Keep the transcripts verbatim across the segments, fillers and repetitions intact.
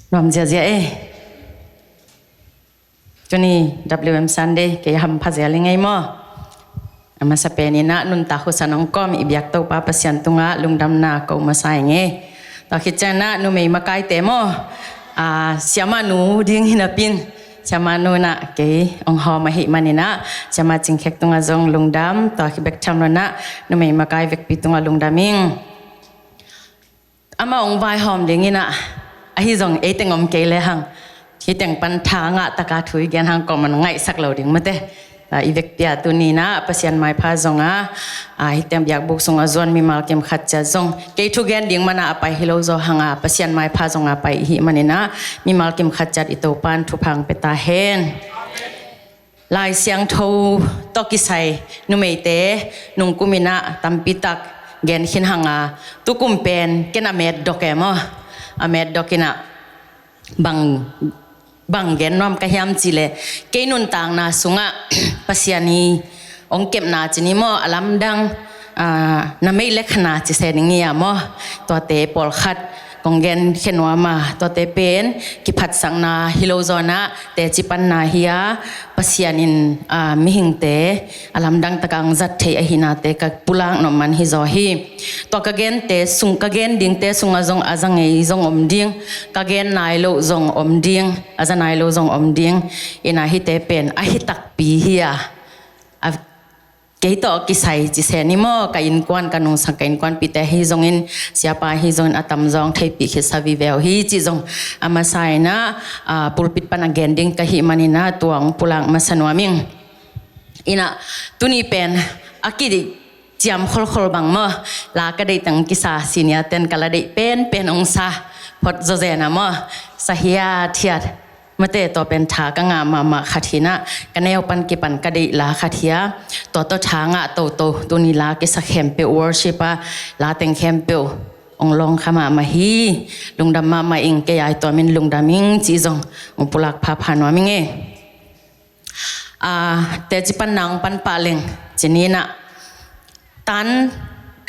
Nuam ziazia e. Tuni W M Sunday kei hampha zial i ngei maw? A masa peninah nuntak husan hong kawm i biak Topa Pasian tungah lungdamna ko masa i ngei. Tua khit cianginah numei makaite maw? A, siamahnu ding hinapin, siamahnu inah kei hong hawm ahih maninah siamah Cingkhek tungah zong lungdam. Tua khit bek tham loinah numei makai vekpi tungah lungdam ing. Amah hong vaihawm dinginah, ahi zong eiteng om kei le hang, hiteng pan tha ngah taka thu i gen hang kawm man ngaihsak lo ding mate. A, i vekpi-a tuninah Pasian maipha zonga, a, hiteng biakbuk sungah zuan mimal kim khat ciat zong kei thu gen ding mana a pai hi lo zaw hanga Pasian maipha zonga pai ihih maninah mimal kim khat ciat i Topan thupha hong pia ta hen. Lai Siangtho tawh kisai numeite nungkuminah tampitak gen khin hanga, tukum pen ken a metdok e maw? A metdok inah bang, bang gen nuam ka hiam cihleh, kei nuntakna sungah Pasian i hong kepna cini maw, a lamdang, a, na meih le khana cise ding hi-a maw? Tuate pawlkhat kong gen khe nuam a, tuate pen kiphatsakna hi lo zawnah teci panna hi-a, Pasian in, a, mihingte a lamdang taka hong zat thei ahihnate ka pulak nop man hi zaw hi. Tua ka gente sung, ka gen dingte sungah zong a za ngei zong om ding, ka gen nai loh zong om ding, a za nai lo zong om ding. Inah hihte pen a hi takpi hi-a, a kei tawh kisai cise ni maw, ka innkuan, ka nungsang, ka innkuanpihte hi zongin, siapa hi zongin a tamzaw hong theihpih khitsa vive uh hi cih zong a masa inah, a, pulpit pan a gen ding ka hih maninah tua hong pulak masa nuam ing. Inah tuni pen a kiciam kholkhol bang maw, la ka deih teng kisa senior ten ka la deih penpen hong sa phot zawzen a maw, sa hiathiat. Mate, tua pen tha ka ngah mahmah khat hinah, ka neu pan kipan ka deih la khat hi-a, tua tawh tha ngah toto, tuni la kisa khempeuh worship a, la teng khempeuh hong lawng kha mahmah hi. Lungdam mahmah ing, kei a i tuamin lungdam ing cih zong hong pulak phapha nuam ing e. A, teci panna hong pan pah leng, cininah tan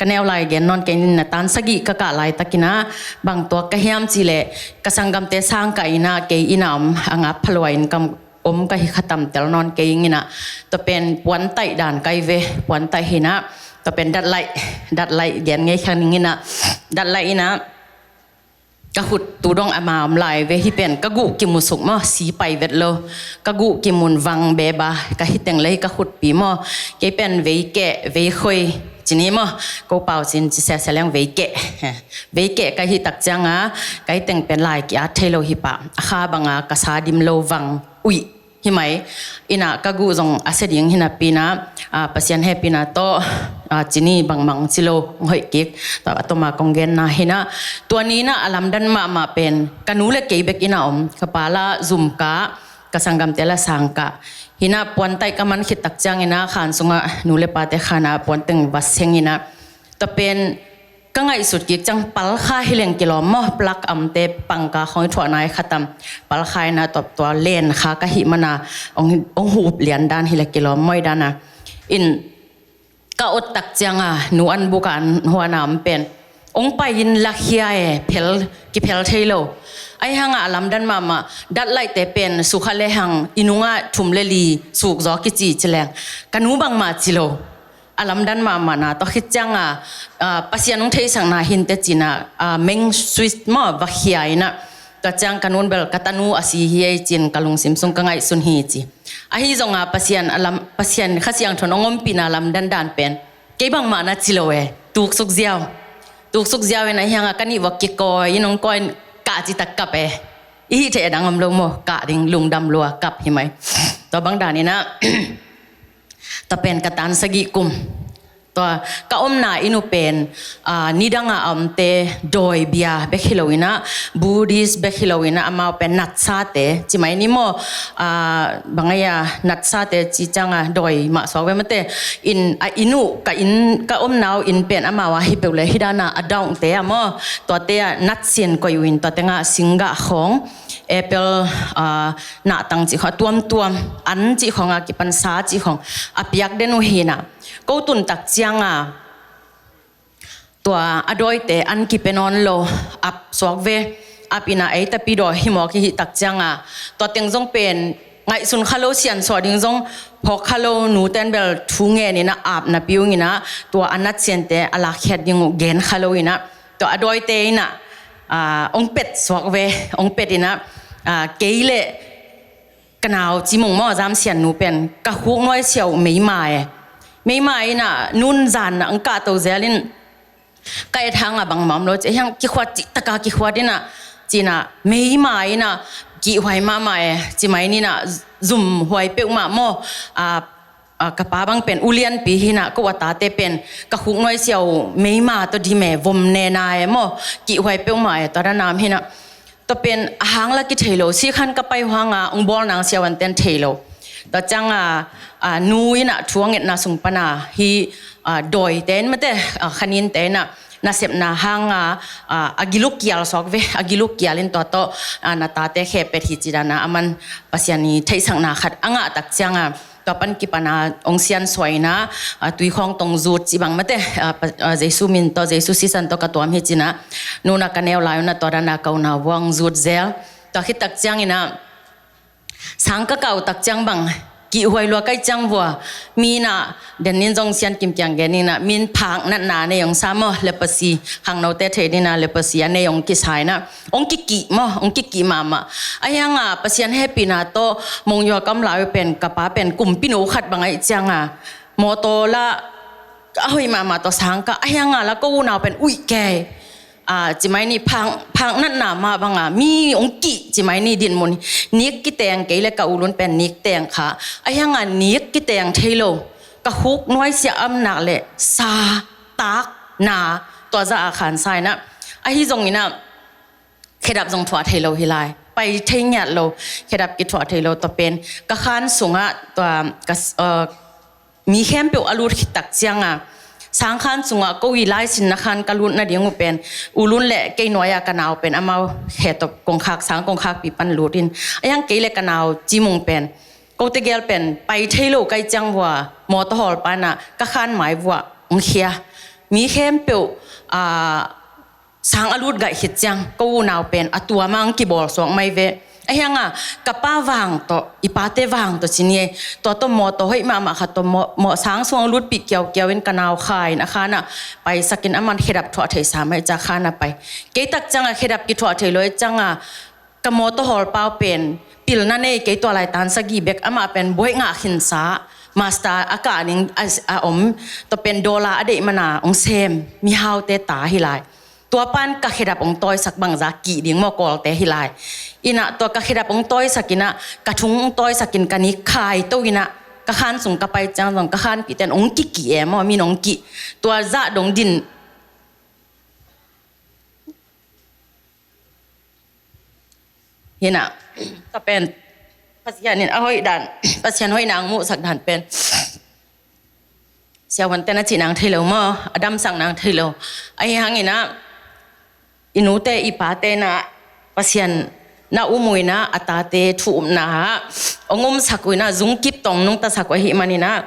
ka neu lai gen nawn kei ninah tan sagih ka kah laitakinah bang tuak ka hiam cihleh, ka sanggamte sang ka inah kei inah om a ngap phalua in kam om ka hi kha tamtel nawn kei inginah, tua pen puantaih dan kai ve, puantaih hinah, tua pen datlaih, datlaih gen ngei kha ninginah, datlaih inah ka khut tu dong ama om lai ve, hih pen ka guh kimusuk maw, si pai vet lo, ka guh kimun vang beba ka hiteng le hi ka khutpi maw, kei pen veikeh, veikhoi cini maw, ko pau cin ci siasia leng veikeh, veikeh ka hih tak cianga ka hiteng pen lai ki-at thei lo hi pah, a kha banga ka sa dim lo vang uih. Hi mai, inah ka guh zong a sia ding hinapinah, a, Pasian hehpihna tawh, a, cini bangmang ci lo, hong hoih kik, tua a toma kong genna hinah, tua ninah a lamdan mahmah pen ka nu le kei bek inah om, ka pa la zum kah, ka sanggamte la sang kah. Hinah puantaih ka man khit tak cianginah khan sungah nu le pate khanah puanteng va seng inah, tua pen ka ngaihsut kik ciang palkha hileng kilawm maw, plak amte pangka khong i thuahna i khatam, palkha ina tuaptua len kha ka hih mana hong, hong hup lian dan hileh kilawm maw i dana. In ka ot tak cianga nu an buka an huana om pen hong pai in lakhia e, phel, kiphel thei lo. Ahi hanga a lamdan mahmah, datlaihte pen sukha lehang i nunga thum le li suk zaw kici ci leng ka nu bangmah ci lo. A lamdan mahmahna tawh khit cianga, a, Pasian hong theihsakna hinte cina, a, meng switch maw va khia ina. Tua ciang ka nun bel ka tanu a si hi ei cin ka lungsim sung ka ngaihsun hi ci. Ahi zonga Pasian a lam, Pasian Kha Siangtho in hong ompihna lamdan dan pen kei bangmah na ci lo e, tuksuk ziau. Tuksuk ziau in ahi hanga ka nih vok kikawi in hong kawi in kah citak kap e. I hih theih a dang om lo maw, kah ding lungdam lua kap hi mai. Tua bang dan ina tua pen ka tan sagih kum. Tua ka omna inn uh pen, a, nidanga a omte dawi bia bek hi lo ina, Buddhist bek hi lo ina, amau pen natsate ci mai ni maw, a, bang aia natsate ci cianga dawi mah suak ve mate. In, a, inn uh, ka inn, ka omna uh inn pen amau a hi peuh le hi dana a daungte a maw, tuate a natsin koih uh in tuate nga singgah khawng, apple, a, nahtang cih khawng a tuamtuam, an cih khawng a kipan sa cih khawng a piak den uh hina. Ko tun tak cianga tua a dawite an kipia nawn lo, ap suak ve, ap in ah ei tapidaw hi mawk i hih tak ciang a, tua teng zong pen ngaihsun kha lo, siansuah ding zong phawk kha lo, nu ten bel thu ngen in ah ap napi ung in ah, tua a nat siante a lakkhiat ding uh gen kha lo in ah, tua a dawite in ah, ah, ong pet suak ve, ong pet in ah, ah, kei le ka nau Cimung maw, Zam Sian nu pen ka khuk nuai siau meima e. Meima in ah nunzan ah ong kahto zel in, ka et hang a bangmah om lo ci, hiang kikhuat, cih taka kikhuat in ah, ci in ah meima in ah kihhuai mahmah e, ci mai ni in ah, zum huai peuhmah maw, a, a, ka pa bang pen ulianpi hi in ah, ko a tate pen ka khuk nuai siau meima tawh dim e, vom nena e maw, kihhuai peuhmah e, tua dan a om hi in ah. Tua pen a hang la kithei lo, sikhan ka pai uh hang a ong bawl nang siavuanten thei lo. Tua ciang a, a, nu in ah thu a ngetna sung pan a, hih, a, dawite in mate, a, khaninte in ah nasepna hang a, a, a giluk kial suak ve, a giluk kial in tua tawh, a, na tate khepet hi ci dan a, aman Pasian i theihsakna khat a ngah tak ciang a, tua pan kipan a ong siansuah in ah, a, tuikhawng tawh ong zut ci bang mate, a, pa-, a, Jesu min tawh, Jesu sisan tawh ka tuam hi ci in ah, nu in ah ka neu lai un ah tua dan a ka unau vua ong zut zel. Tua khit tak ciang in ah, sang ka kah uh tak ciang bang kihhuai lua ka hih ciang vua, mi in ah, den in zong Sian Kim kiang gen in ah, min phak natna a nei ong sa maw, leprosy, khangnote thei ding in ah, leprosy a nei ong kisa in ah, ong kikih maw, ong kikih mahmah. Ahi hang a Pasian hehpihna tawh Monywa ka om lai uh pen, ka pa pen kumpinu khat bang ahih ciang a, mawtaw la a hoih mahmah, tua sang kah, ahi hang a la ko unau pen uih kei, a, ci mai ni, phak, phak natna mah bang a mi ong kih, ci mai ni, dinmun, nik kiteng, kei le ka ulun pen nik teng kha. Ahi hang a nik kiteng thei lo, ka khuk nuai sia a om nak leh sa, tak, na, tua zah a khan sa in ah, ahi zong in ah khedap zong thuah thei lo hi lai, pai thei ngiat lo, khedap kithuah thei lo. Tua pen ka khan sung ah tua ka s-, a, mi khempeuh a lut khit tak ciang a, sang khan sung ah ko i laisinna khan ka lut nading uh pen, ulun le kei nuai a ka nau pen amau khe tawh kongkhak, sang kongkhakpi pan lut in, ahi hang kei le ka nau Cimung pen, kote gel pen pai thei lo ka hih ciang vua, mawtaw hawlpa in ah ka khan mai vua ong khia. Mi khempeuh, a, sang a lut gaih khit ciang, ko unau pen a tua mah ong kibawl suak mai ve. Ahi hang a ka pa vang tawh, i pate vang tawh ci ni e, tua tawh mawtaw hoih mahmah khat tawh maw, maw, sang sung a lutpih kiaukiau in ka nau kha in a khan ah paisak in, aman khedap thuah thei sa mai ca khan ah pai. Kei tak ciang a khedap kithuah thei lo ahih ciang a, ka mawtaw hawlpa uh pen pilna nei, kei tua lai tan sagih bek, amah pen buaih ngah khinsa, master a kah ding a, a om, tua pen dollar a deih man a ong sem mihaute ta hi lai. Tua pan ka khedap ong tawisak, bangzah kih ding maw, Kawlte hi lai. In ah tua ka khedap ong tawisak in ah, ka thung ong tawisak in, ka nik khai to in ah, ka khan sung ka pai ciang zong ka khanpihte in ong kikih e maw, min ong kih. Tua zah dong din hi in ah, tua pen Pasian in a hoih dan, Pasian hoihna ong muhsak dan pen, siavuante na cih nang thei lo maw, a damsak nang thei lo. Ahi hang in ah, i nute i pate in ah Pasian na um uh in ah, a tate thu upna ah ong umsak uh in ah, zungkip tawh ong nungtasak uh ahih man in ah,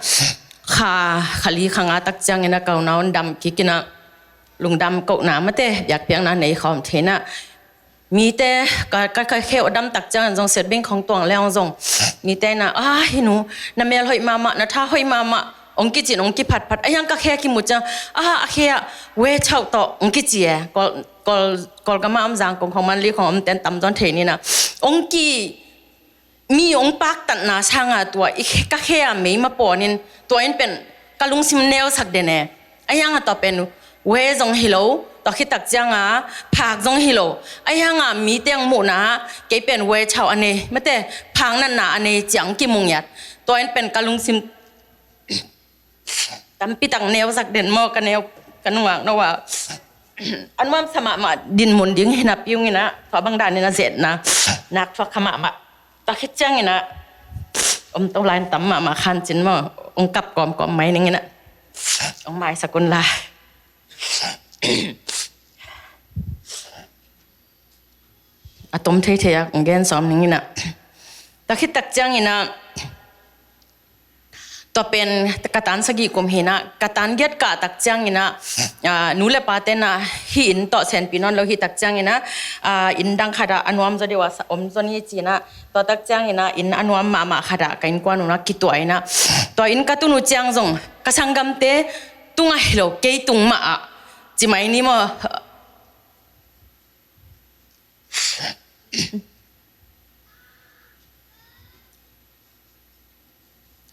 kha, kha li kha nga tak ciang in ah ka unau in dam kik in ah, lungdam kohna mate, biakpiakna nei khawm thei in ah, mite, ka, ka, ka khe uh a dam tak ciang in zong, siatbing khawng tuang le ong zong, mite in ah, "A, hih nu, na mel hoih mahmah, na tha hoih mahmah," ong kici in ong kiphatphat. Ahi hang ka khe kimu ciang, "A, a khe ah wee chauh tawh," ong kici e. Kawl, Kawl, Kawlgam ah om, Zangkong khawng, Mandalay khawng omte in tam zaw thei ni in ah, ong ki, mi ong paktatna sang a tua i khe, ka khe a meima pawn in, tua in pen ka lungsim neusak den e. Ahi hang a tua pen wee zong hi lo, tua khit tak ciang a phak zong hi lo. Ahi hang a mite ong muhna ah kei pen wee chauh a nei mate, phak natna a nei ci-a ong kimu ngiat. Tua in pen ka lungsim tampi tak neusak den maw, ka neu, ka nungak no a, a nuamsa mahmah dinmun ding hi napi ung in ah, tua bang dan in ah zetna nak thuak kha mahmah. Tua khit ciang in ah, om to lai in tam mahmah khan cin maw, ong kap kawmkawm mai ning in ah, ong maisak un la. A tom theithei a ong gen sawm ning in ah, tua khit tak ciang in ah, Tua pen ka tan sagih kum hi-in ah, ka tan giat kah tak ciangin ah, ah, nu le pate na hih inn tawh senpi nawn lo hi tak ciangin ah, ah, inn dang khat ah a nuam zaw deuh a sa-, om zaw ni ci-in ah, tua tak ciangin ah inn a nuam mahmah khat ah ka innkuan un ah kituah in ah, tua inn ka tun uh ciang zong ka sanggamte tungah hi lo, kei tung mah ah ci mai ni maw.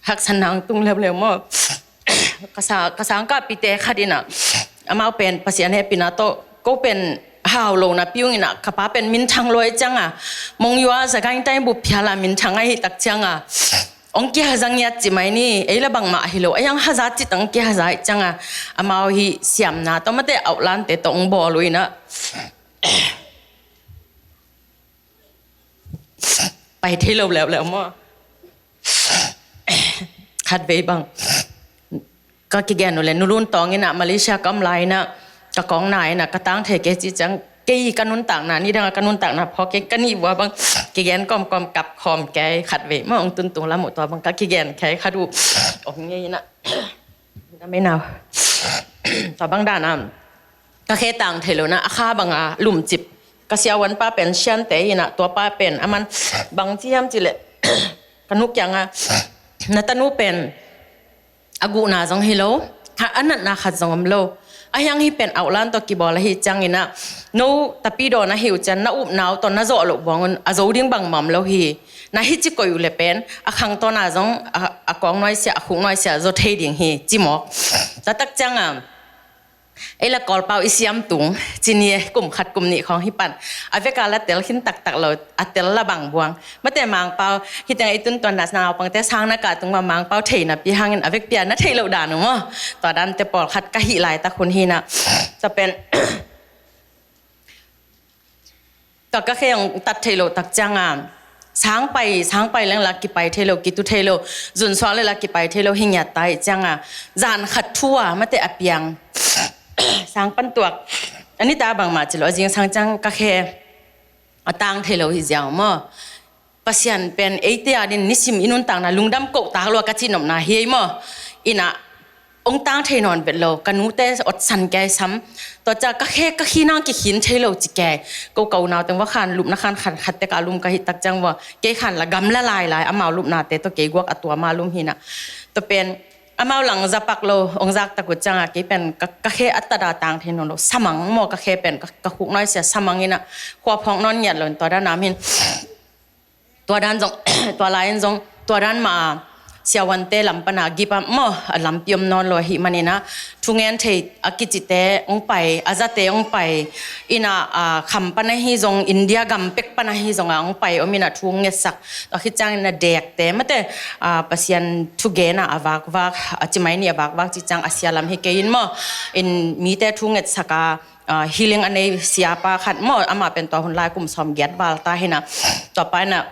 Haksatna hong tung leuleu maw. Ka sa-, ka sangkahpihte khat in ah, amau pen Pasian hehpihna tawh, ko pen hau lo napi-in ah, ka pa pen minthang lua ahih ciangin ah, Monywa Zagaintai bup phial ah minthang ahih tak ciangin ah, hong kihaza ngiat ci mai ni, ei lah bangmah hi lo, a hiang haza cih tak hong kihaza ahih ciangin ah, amau hih siamna tawh mate, outline-te tawh hong bawl uh in ah, pai thei lo leuleu maw. Khatvei bang ka kigen uh leh, Nu Lun Tawng in ah Malaysia ka om lai-in ah, ka kawkna in ah, ka tang thei kei ci ciang, kei ka nuntakna, nidang a ka nuntakna phawk kei, ka nih vua bang kigen kawmkawm, kap khawm kei, khatvei maw, hong tuntung lam uh tua bang ka kigen kei khat uh om ngei in ah. Na mei nau. Tua bang dan a, ka khe tang thei lo in ah, a kha bang a lumcip. Ka siavuanpa pen Siante hi-in ah, tua pa pen aman bang ci hiam cih leh, ka nu kiangah, na tanu pen a guhna zong hi lo, a, a natna khat zong om lo. A hiang hih pen outline tawh kibawl ahih ciangin ah, no tapi dawn ahih uh ciang, na upna uh tawh na zawh loh buang un a zo ding bangmah om lo hi. Na hih ci koih uh leh pen, a khangtawna zong, a, a kawng nuaisiah, a khuk nuaisiah zaw thei ding hi, ci mawk. Tua tak ciangin ah, ei lah Kawlpau i siam tung, ci ni e, kum khat kum nih khawng hi pan. A vek a lah tel khin taktak lo, a tel lah bang buang. Mate Mangpau, hih teng ei tun tuan na naupangte sang na kah tung mah Mangpau thei napi hangin a vekpi a na theih loh dan uh maw. Tua dante pawlkhat ka hih laitak hun hi-in ah. Tua pen, tua ka khe hong tat thei loh tak ciangin ah, sang pai, sang pai leng lah kipai thei lo, kitu thei lo, zunsuak leh lah kipai thei lo, hi ngiat ta ahih ciangin ah, zan khat thu a mate a piang. Sang pan tuak. A nitak bangmah ci lo, a zingsang ciang ka khe a tang thei lo hi ziau maw. Pasian pen eite adingin nisim i nuntakna lungdam kohtak lua ka cih nopna hi ei maw. In ah, hong tang thei nawn vet lo, ka nute otsan kei sam. Tua ciang ka khe, ka khi nang kikhin thei lo ci kei. Ko ka unau teng va khan, lupna khan khan khat tek a lum ka hih tak ciang vua, kei khan lah gamla lailai, amau lupnate tawh kei guak a tuam a lum hi-in ah. Tua pen, amau lang za pak lo, hong zak tak uh ciangin ah, kei pen ka, ka khe a tat a tang thei nawn lo, samang maw, ka khe pen ka, ka khuk nuaisiah samang in ah, khua phawk nawn ngiat lo in tua dan a om hi-in. Tua dan zong, tua lai-in zong, tua dan mah a, siavuante lam pan a gip a maw, a lampi om nawn lo ahih manin ah, thungen thei a kicite hong pai, a zate hong pai, in ah, a, kham pan ahi zong, India gam pek pan ahi zong a hong pai om in ah, thu hong ngetsak. Tua khit ciangin a dekte mate, a, Pasian thugen a, a vakvak, a ci mai ni, a vakvak cih ciang a sia lam hi kei in maw, in mite thu ngetsak a, a, healing a nei siapa khat maw, amah pen tua hun lai kum sawmgiat val ta hi-in ah, tua pa in ah,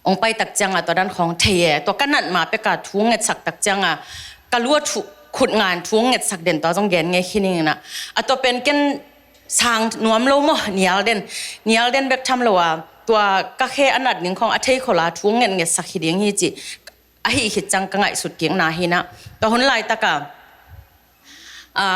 hong pai tak ciangin ah tua dan khawng thei e, tua ka nat ma pek a thu ngetsak tak ciangin ah, ka lu a thu, khut ngan thu ngetsak den, tua zong gen ngei khin ing in ah. A tua pen ken sang nuam lo maw, nial den, nial den bek tham lo a, tua ka khe a nat ding khawng a thei khol a thu nget ngetsak hi ding hi cih, ahi khit ciang ka ngaihsut kikna hi-in ah. Tua hun laitak a, a,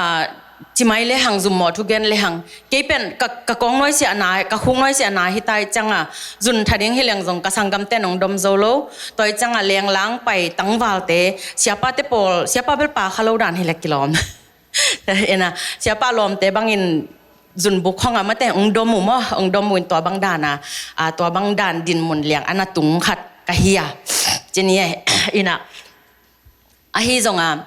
ci mai lehang, zummawh thugen lehang, kei pen ka, ka kawng nuaisiah a na, ka khuk nuaisiah a na hi ta ahih ciangin ah, zun tha ding hi leng zong ka sanggamte in hong dom zo lo. Tua ahih ciangin ah lenglang pai tangvalte, siapate pawl, siapa bel pa kha lo dan hi leh kilawm. In ah, siapa lawmte bangin zunbuk khawng a mate hong dom uh maw, hong dom uh in tua bang dan a, a, tua bang dan dinmun liang a na tung khat ka hi a. Ci ni e, in ah, ahi zong a,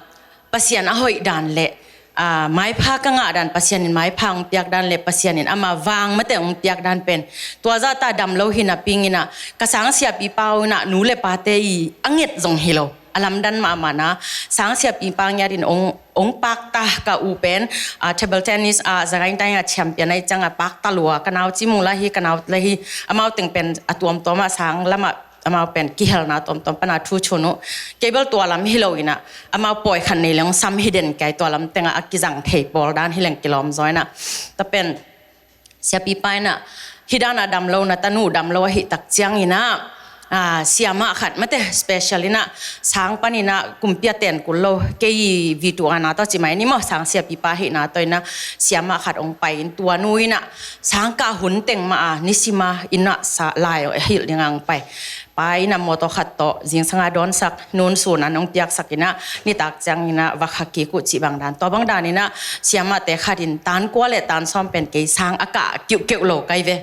Pasian a hoih dan leh, a, maipha ka ngah dan, Pasian in maipha hong piak dan leh, Pasian in ama vang mate hong piak dan pen, tua zahta dam lo hi napi-in ah, ka sang siapipa uh in ah, nu le pate i a nget zong hi lo, a lamdan mahmah na, sang siapipa ngiat in hong, hong pakta, ka u pen, a, table tennis a, Zagaintai a champion ahih ciangin ah pakta lua, ka nau Cimung lah hi, ka nau lah hi, amau teng pen a tuamtuam ah sang lam ah, amau pen kihelna tuamtuam pan a thu chun uh. Kei bel tua lam hi lo-in ah, amau pawi khat nei leng sam hi den kei, tua lam teng ah a kizang thei pawl dan hi leng kilawm zaw in ah. Tua pen, siapipa in ah, hih dan a dam lo, na tanu dam lo ahih tak ciangin ah, Ah, siamah khat mate special inah sang paninah kumpi a ten kul lo kei vitu ana tawh ci mai ni maw, sang siapipa hihna tawh inah siamah khat hong pai in tua nu inah sang kah hun teng mah a nisima inah sa lai a hilh dingah hong pai. Pa inah mawtaw khat tawh zingsanga dawnsak nun sun an hong piaksak inah nitak cianginah va kha kik uh cih bang dan, tua bang dan inah siamahte khat in tan kua le tan sawm pen kei sang a kah kiuhkeuh lo kai ve.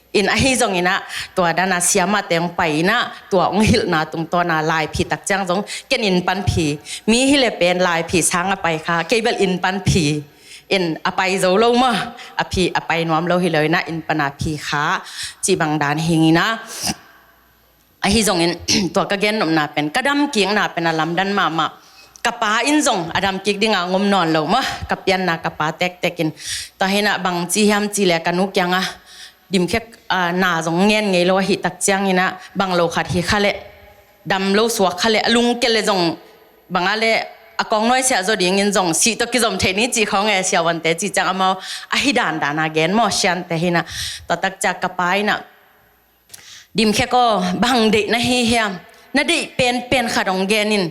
In ahi zong inah tua dana siamahte hong pai inah tua hong hilhna tungtawna laiphi tak ciang zong ken inn pan phi, mi hi le pen laiphi sang a pai kha, kei bel inn pan phi. In a pai zo lo maw, a phi a pai nuam lo hi lo inah inn pana phi kha cih bang dan hing inah. Ahi zongin tua ka gennopna pen ka dam kikna pen a lamdang mahmah. Ka pa in zong a dam kik dinga ngom nawn lo maw, ka pianna ka pa tektek in. Tua hinah bang ci hiam cih le ka nu kiangah dimkhek, ah, na zong ngen ngei lo ahih tak cianginah bang lo khat hi kha leh dam lo suak kha leh a lungke le zong bangah le a kawng nuaisiah zaw dingin zong sih tawh kizom thei ni cih khawng e, siavuante cih ciang amau ahi dandan a gen maw, siante hinah. Tua tak ciang ka pa inah dimkhek aw, bang deih na hi hiam? Na deih penpen khat hong gen in,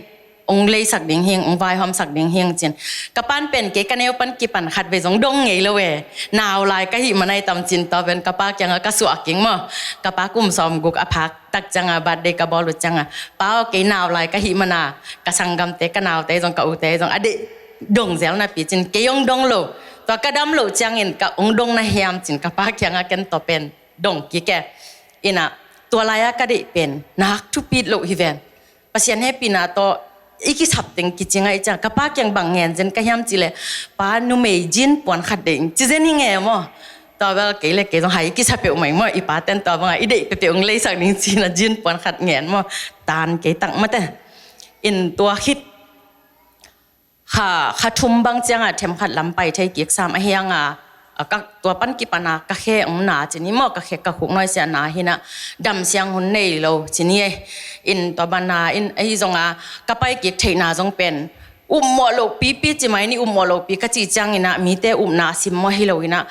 hong leisak ding hing, hong vaihawmsak ding hing cin. Ka pan pen kei ka neu pan kipan khat vei zong dong ngei lo e. Nau lai ka hih manai tam cin tua pen ka pa kiangah ka suah king maw. Ka pa kum sawm guk a phak tak cianga birthday ka bawl uh cianga, pa aw, kei nau lai ka hih mana ka sanggamte, ka naute zong ka ute zong a deih dong zel napi cin kei hong dong lo. Tua ka dam loh ciangin ka hong dong na hiam cin ka pa kiangah ken tua pen dong kik e. Inah tua lai-a ka deih pen nak thupit loh hi ven. Pasian hehpihna tawh i kisap teng kicing ah i ciang ka pa kiang bang ngen zen ka hiam cih leh, pa, numei jean puan khat deih ing ci zen hi nge maw. Tua bel kei le kei zong hai i kisa peuhmah ing maw, i paten tua bangah i deih peuhpeuh hong leisak ding cinah jean puan khat ngen maw. Tan kei tak mate. In tua khit kha, kha thum bang ciangah themkhat lam pai thei kik sam ahi hanga, a, ka, tua pan kipana ka khe hong na ci ni maw, ka khe ka khuk nuaisiah na hinah dam siang hun nei lo ci ni e. In tua bana in ahi zonga ka pai kik theihna zong pen upmawh lohpipi ci mai ni, upmawh lohpi ka cih cianginah mite upna a sim maw hi lo inah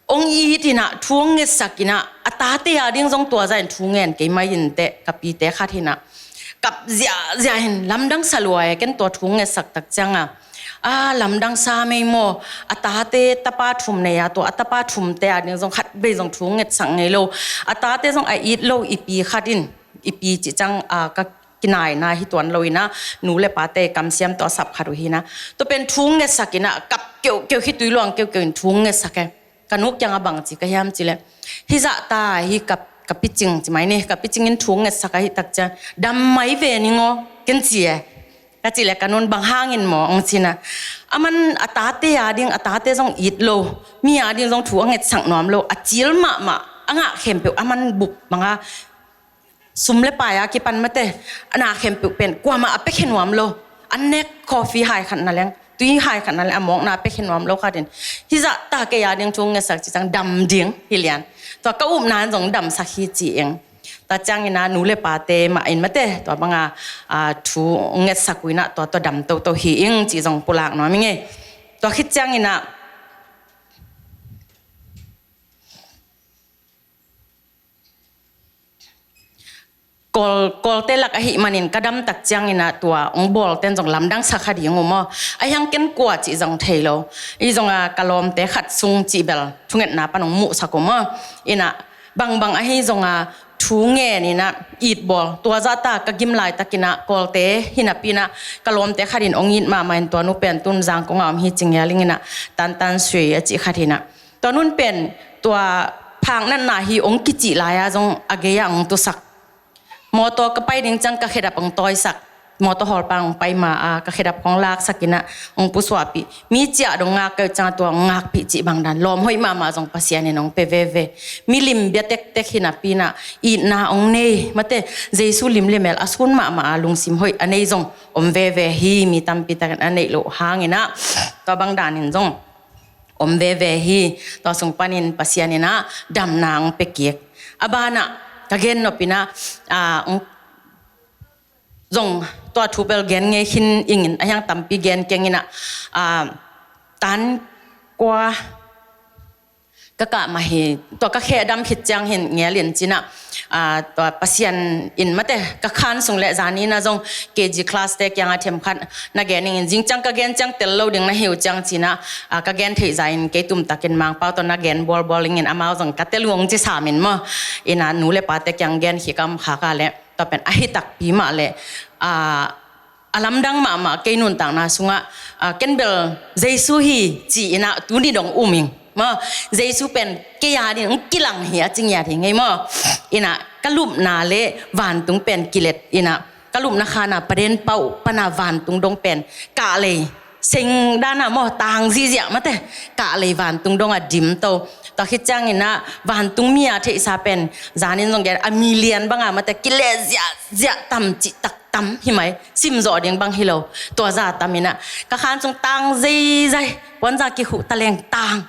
hong it inah thu hong ngetsak inah a tate a ding zong tua zahin thu ngen kei mai inteh, ka pite khat hinah kap ziahziah hin lamdang sa lua e. Ken tua thu hong ngetsak tak cianga, a, lamdang sa mei maw, a tate tapa thum nei a, tua a tapa thumte a ding zong khat vei zong thu hong ngetsak ngei lo. A tate zong a it lo i pi khat in, i pi cih ciang, a, ka kinaina hi tuan lo inah nu le pate kamsiam tawh a sap khat uh hinah tua pen thu hong ngetsak inah kap keuhkeuh, khitui luang keuhkeuh in thu hong ngetsak e. Ka nu kiangah bang ci ka hiam cih leh, hih zahta hi ka, ka picing ci mai ni, ka picing in thu hong ngetsak ahih tak ciang dam mai ve ning aw ken ci e. Ka cih leh ka nun bang hangin maw hong cinah, aman a tate a ding, a tate zong it lo, mi a ding zong thu a ngetsak nuam lo, a cil mahmah, a ngah khempeuh aman bup banga sum le pai a kipan mate, a na khempeuh pen kuamah a piakhia nuam lo. An nek coffee hai khat na leng, tui hai khat na leng, a mawkna a piakhia nuam lo khat in, hih zahta kei a ding thu hong ngetsak cih ciang dam ding hi lian. Tua ka upna in zong damsak hi ci ing. Tua cianginah nu le pate mah in mate tua banga, a, thu hong ngetsak uh inah tua, tua dam toto hi ing cih zong pulak nuam ing e. Tua khit cianginah Kawl, Kawlte lak ahih manin ka dam tak cianginah tua hong bawlten zong lamdang sa kha ding uh maw. A hiang ken kua cih zong thei lo. Ahi zonga ka lawmte khat sung cih bel thungetna pan hong muhsak uh maw. Inah bangbang ahi zonga thu ngen inah it bawl. Tua zahta ka gim laitakinah Kawlte hinapi inah ka lawmte khat in hong it mahmah in tua nu pen tun Zangkong a om hi ci ngial ing inah Tantan Sui a cih khat hinah. Tua nun pen tua phaknatna hi hong kicih lai-a zong a gei-ah hong tusak. Mawtaw ka pai ding ciang ka khedap hong tawisak. Mawtaw hawlpa hong pai ma-a ka khedap hong laksak inah hong pusuahpih. Mi ciah dong ngak kei uh ciang tua hong ngakpih cih bang dan lawm hoih mahmah zong Pasian in hong pia veve. Milim bia tektek hinapi inah itna hong nei mate, Jesu lim le mel a sun mahmah a lungsim hoih a nei zong om veve hi. Mi tampi takin a neih loh hanginah tua bang danin zong om veve hi. Tua sung panin Pasian inah damna hong pia kik. A banah ka gennop inah, a, hong zong tua thu bel gen ngei khin ingin a hiang tampi gen keng inah, a, tan kua ka kah mah hi, tua ka khe dam khit ciang hin ngelin cinah, ah, tua Pasian in mate ka khan sung le zaninah zong K G class te kiangah themkhat na gen ingin, zing ciang ka gen ciang tel lo ding na hi uh ciang cinah, ah, ka gen theih zain kei tumtakin Mangpau tawh na gen bawlbawl ingin amau zong ka tel uh hong ci samin maw. Inah nu le pate kiang gen khik a om khak a le tua pen ahi takpi mah le, ah, a lamdang mahmah kei nuntakna sungah, ah, ken bel Jesu hi ci-inah tuni dong um ing. Maw, Jesu pen kei a ding hong kilang hi a ci ngiat hi ngei maw. Inah ka lupna le vantung pen kilet inah ka lupna khana paden pauh pana vantung dong pen kahlei seng dana maw, tang zihziah mate, kahlei vantung dong a dim to. Tua khit cianginah vantung mi a theihsa pen zanin zong gen a milian banga mate, kile ziahziah tam cihtak tam hi mai, simzawh ding bang hi lo. Tua za taminah ka khan sung tang zeizai, puanza kikhuh taleng tang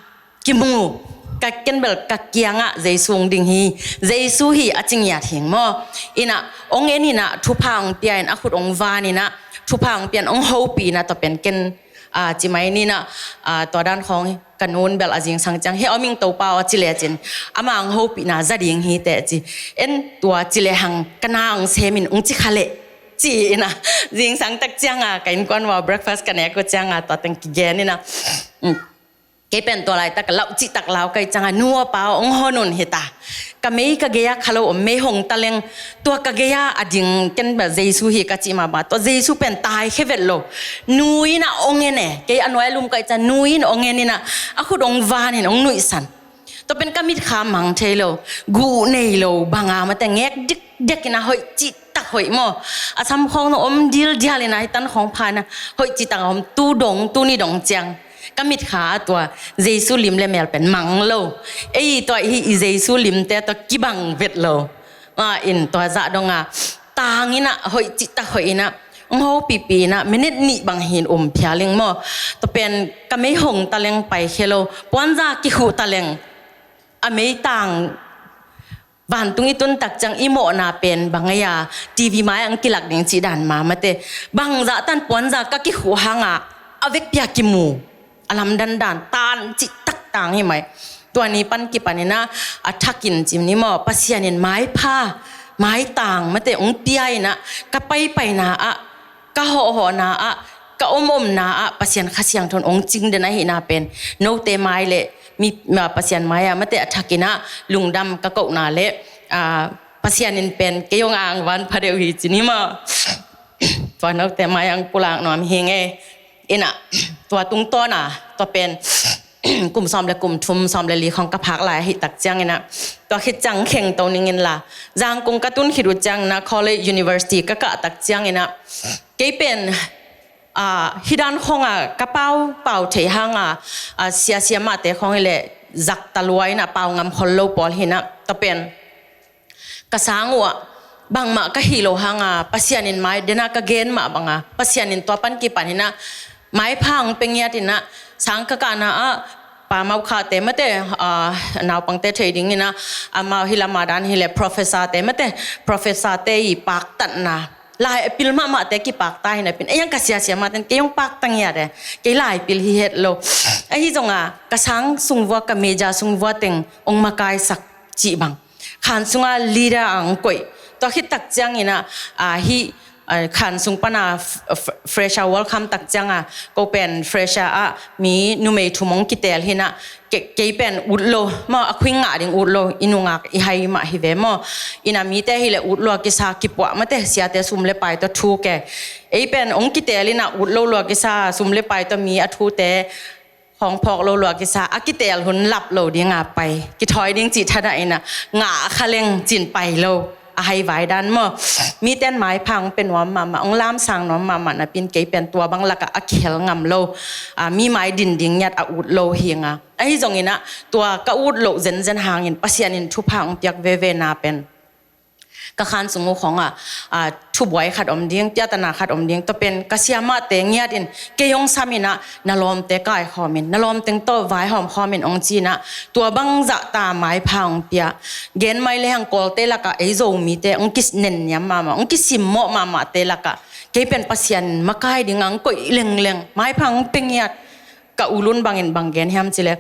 kimu, ka ken bel ka kiangah Jesu hong ding hi, Jesu hi a ci ngiat hing maw. Inah hong en inah thupha hong pia in a khut hong van inah thupha hong pia in hong hopih inah tua pen ken, ah, ci mai ninah, ah, tua dan khawng hi. Ka nun bel a zingsang ciang hi om ing Topa aw ci lecin ama hong hopihna za ding hi teh ci. En tua ci lehang ka na hong semin hong ci kha leh ci inah zingsang tak cianga ka innkuan ua breakfast ka nek uh cianga tua teng kigen inah, um, kei pen tua laitak ka lauh cihtak lau kai cianga nu aw pa aw hong hon un hi ta. Ka mei ka gei-a kha lo om, mei hong taleng tua ka gei-a a ding ken bel Jesu hi ka cih mahmah. Tua Jesu pen taikhia vet lo. Nu inah hong en e, kei a nuai lum kai ciang nu in hong en inah a khut hong van in hong nuihsan. Tua pen ka mitkha mang thei lo, guh nei lo banga mate ngek dikdek inah hoih cihtak hoih maw. A sam khawng zong om dildial inah hi tan khawng pha inah hoih cihtak a om tu dong, tuni dong ciang. Ka mitkha ah tua Jesu lim le mel pen mang lo. Ei tua hi i Jesu limte tua kibang vet lo. Ah, in tua zah donga tang inah hoih cihtak hoih inah hong hopihpih inah minit nih bang hin um phial ing maw. Tua pen ka mei hong taleng paikhia lo, puanza kikhuh taleng a meitang vantung i tun tak ciang i mawhna pen bang ei a TV mai-ah hong kilak ding cih dan ma mate. Bangzah tan puanza ka kikhuh hanga a vekpi-a kimu, a lamdandan tan cihtak tang hi mai. Tua ni pan kipan inah a thakin cim ni maw, Pasian in maipha maitang mate hong pia inah ka paipaina ah, ka hawhhawhna ah, ka omomna ah Pasian Kha Siangtho in hong cing den ahihna pen note mai le mi, ma, Pasian mai-ah mate a thakinah lungdam ka kohna le, ah, Pasian in pen kei hong angvan pha deuh hi ci ni maw. Tua note mai-ah hong pulak nuam hi ngei. Inah tua tungtawna tua pen kum sawm le kum thum, sawm le li khawng ka phak lai ahih tak cianginah tua khit ciang khengto ning inla, Zangkong ka tun khit uh cianginah college, university ka kah tak cianginah kei pen, ah, hi dan khawnga ka pau pau thei hanga, ah, siasia mahte khawng hileh zakta lua inah pau ngam khol lo pawl hinah tua pen ka sang uhah bangmah ka hih lo hanga Pasian in mai dena ka gen mah banga Pasian in tua pan kipan hinah maipha hong pia ngiat inah sang ka kahna ah Pa Maukhate mate, ah, naupangte thei ding inah amau hi lama dan hileh professor te mate, professor te i paktatna lai a pil mahmahte kipakta hinah pin ei ang ka siasia mahten kei hong pakta ngiat e, kei lai pil hi het lo. Ahi zonga ka sang sung vua, ka meja sung vua teng hong makaisak cih bang khan sunga leader a hong koih. Tua khit tak cianginah, ah, hih, ah, khan sung pana f-, f-, fresher welcome tak cianga ko pen fresher ah mi numei thum hong kitel hinah ke-, kei pen ut lo maw, a khuing ngah ding ut lo, i nungak i hai mah hi ve maw. Inah mite hileh ut lua kisa kipuah mate, siate sum le pai tawh thu ke. Ei pen hong kitel inah ut lo lua kisa sum le pai tawh mi a thute hong phawk lo lua kisa a kitel hun lap lo dinga pai, kithawi ding cih thadah inah ngah kha leng cin pai lo, a haivai dan maw. Miten maipha hong pia nuam mahmah, hong lamsang nuam mahmah napin kei pen tua bang lakah a kihel ngam lo, ah, mi mai din ding ngiat a ut lo hinga. Ahi zonginah tua ka ut loh zenzen hangin Pasian in thupha hong piak veve na pen ka khan sung uh khawngah, ah, thubuai khat om ding, piatana khat om ding, tua pen ka siamahte ngiatin kei hong saminah na lawmte kaikhawmin, na lawmteng tawh vaihawm khawmin hong cinah tua bangzah ta maipha hong pia. Gen mai lehang Kawlte lakah ei Zomite hong kinenniam mahmah, hong kisimmawh mahmahte lakah kei pen Pasian makai dingah hong koih lengleng, maipha hong pia ngiat. Ka ulun bangin bang gen hiam cileh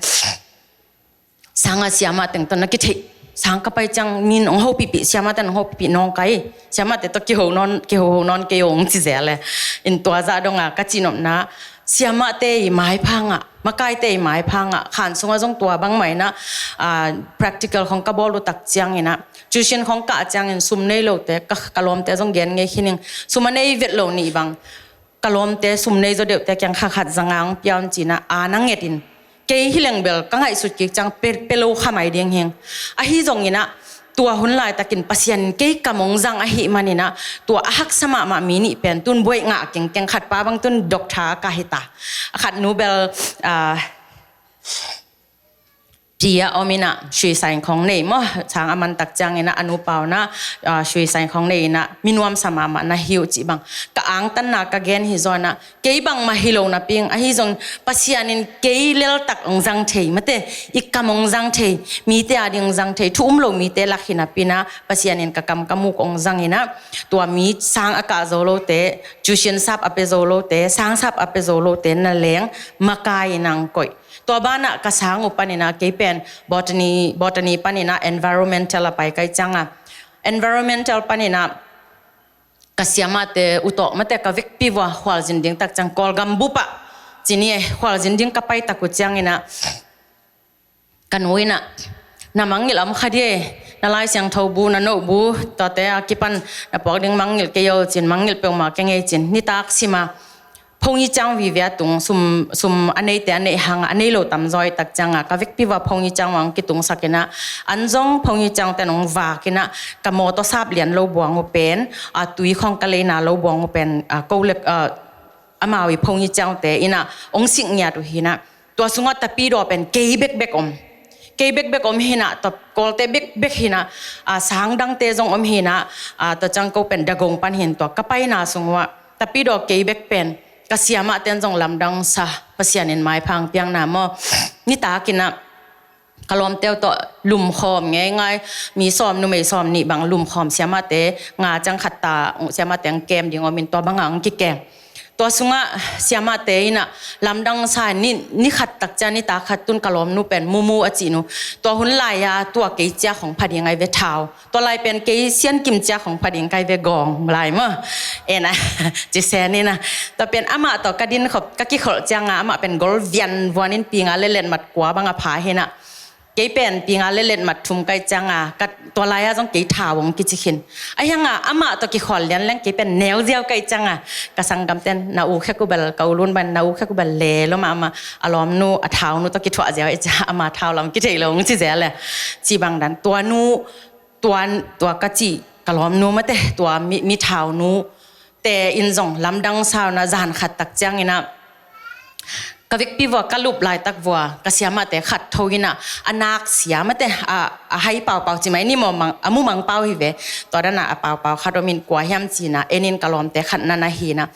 Sang a siamah teng tawh na kitheih. Sang ka pai ciang min hong hopihpih, siamah ten hong hopihpih nawngkai. Siamahte tawh kiho nawn, kiho ho nawn kei ong ci zel e. In tua zah dong a ka cihnopna, siamahte i maipha ngah, makaite i maipha ngah, khan sungah zong tua bangmah in ah, ah, practical khong ka bawl uh tak ciangin ah, tuition khong kah ciangin sum nei lote, ka, ka lawmte zong gen ngei khin ing, sum a nei vet lo nih bang, ka lawmte sum nei zaw deuhte kiang kha khat za nga ong pia un ci-in ah, a na nget in. Kei hi leng bel ka ngaihsut kik ciang pe, pe lo kha mai ding hi ing. Ahi zongin ah, tua hun laitakin Pasian in kei kam ong zang ahih manin ah, tua a haksa mahmah mi nih pen tun buaih ngah kengkeng, khat pa bang tun doctor a kah hi ta. A khat nu bel, ah, pi a om in ah, suicide khong nei maw, sang a man tak ciangin ah, a nupa un ah, ah, suicide khong nei in ah, mi nuamsa mahmah na hi uh cih bang. Ka angtanna ka gen hi zaw in ah, kei bangmah hi lo napi ing, ahi zong Pasian in kei leltak ong zang thei, mate, i kam ong zang thei, mite a ding ong zang thei, thu um lo mite lak hi napi in ah, Pasian in ka kam ka muk ong zang in ah, tua mi sang a kah zo lote, tuition sap a pe zo lote, sang sap a pe zo lote, na leng makai in ang koih. Tua banah ka sang uh panin ah, kei pen botany, botany panin ah environmental a pai kai ciang a. Environmental panin ah ka siamahte uh tawh, mate, ka vekpi vua khualzin ding tak ciang Kawlgam bup ah, ci ni e, khualzin ding ka pai tak uh ciangin ah, ka nu in ah, na mangngilh a om kha dia, na Lai Siangtho bu, na note bu, tuate a kipan na puak ding mangngilh kei o cin, mangngilh peuhmah kei ing ei cin, nitak sim a, phone i ciang vive a tung, sum, sum a neite a neih hang a, a nei lo tamzaw i tak ciang a, ka vekpi vua phone i ciang vang kitungsak in ah, an zong phone i ciang ten ong vak in ah, ka mawtaw sap lian lo buang uh pen, a, tui khong ka leina lo buang uh pen, a, ko lek, a, amau i phone i ciangte in ah ong sik ngiat uh hi in ah, tua sungah Tapidaw pen kei bekbek om. Kei bekbek om hi in ah, tua Kawlte bekbek hi in ah, a, sang dangte zong om hi in ah, a, tua ciang ko pen Dagong pan hi in, tua ka paina sung uah Tapidaw kei bek pen, ka siamahte in zong lamdang sa, Pasian in maipha ong piakna maw. Nitak in ah ka lawmte uh tawh lumkhawm ngeingai, mi sawm, numei sawm nih bang lumkhawm, siamahte nga ciang khat ta, siamahte ong kem ding om in, tua bang a ong kikem. Tua sungah siamahte in ah lamdang sa in, ni, ni khat tak ciang, nitak khat tun ka lawmnu pen Mumu a cih nu, tua hun lai a tua kei ciak khong pha ding ai ve, thau. Tua lai pen kei siankim ciak khong pha ding kai ve, gawng lai maw. En a, ci sen in ah. Tua pen amah tawh ka din khop, ka kikholh ciang a, amah pen gol vian vuan in, pi nga le letmat kua bang a pha hi in ah. Kei pen pi nga le letmat thum kai ciang a, ka, tua lai a zong kei thau ong kici khin. Ahi hang a, amah tawh kikholh lian leng kei pen neu ziau kai ciang a, ka sanggamten, na u khek uh bel, ka u Lun ban, na u khek uh bel le lo mah, amah, a lawmnu, a thaunu tawh kithuah ziau i ciang a, amah thau lam kithei lo ong ci zel e. Ci bang dan, tua nu, tua, tua ka cih ka lawmnu, mate, tua mi, mi thaunu te in zong lamdang sa un ah, zan khat tak ciangin ah, ka vekpi vua, ka lup laitak vua, ka siamahte khat tho in ah, a nak sia, mate, a, a hai paupau ci mai ni maw, mang, a mumang pau hi ve. Tua dan a, a paupau khat om in, kua hiam ci-in ah, en in, ka lawmte khat na na hi in ah.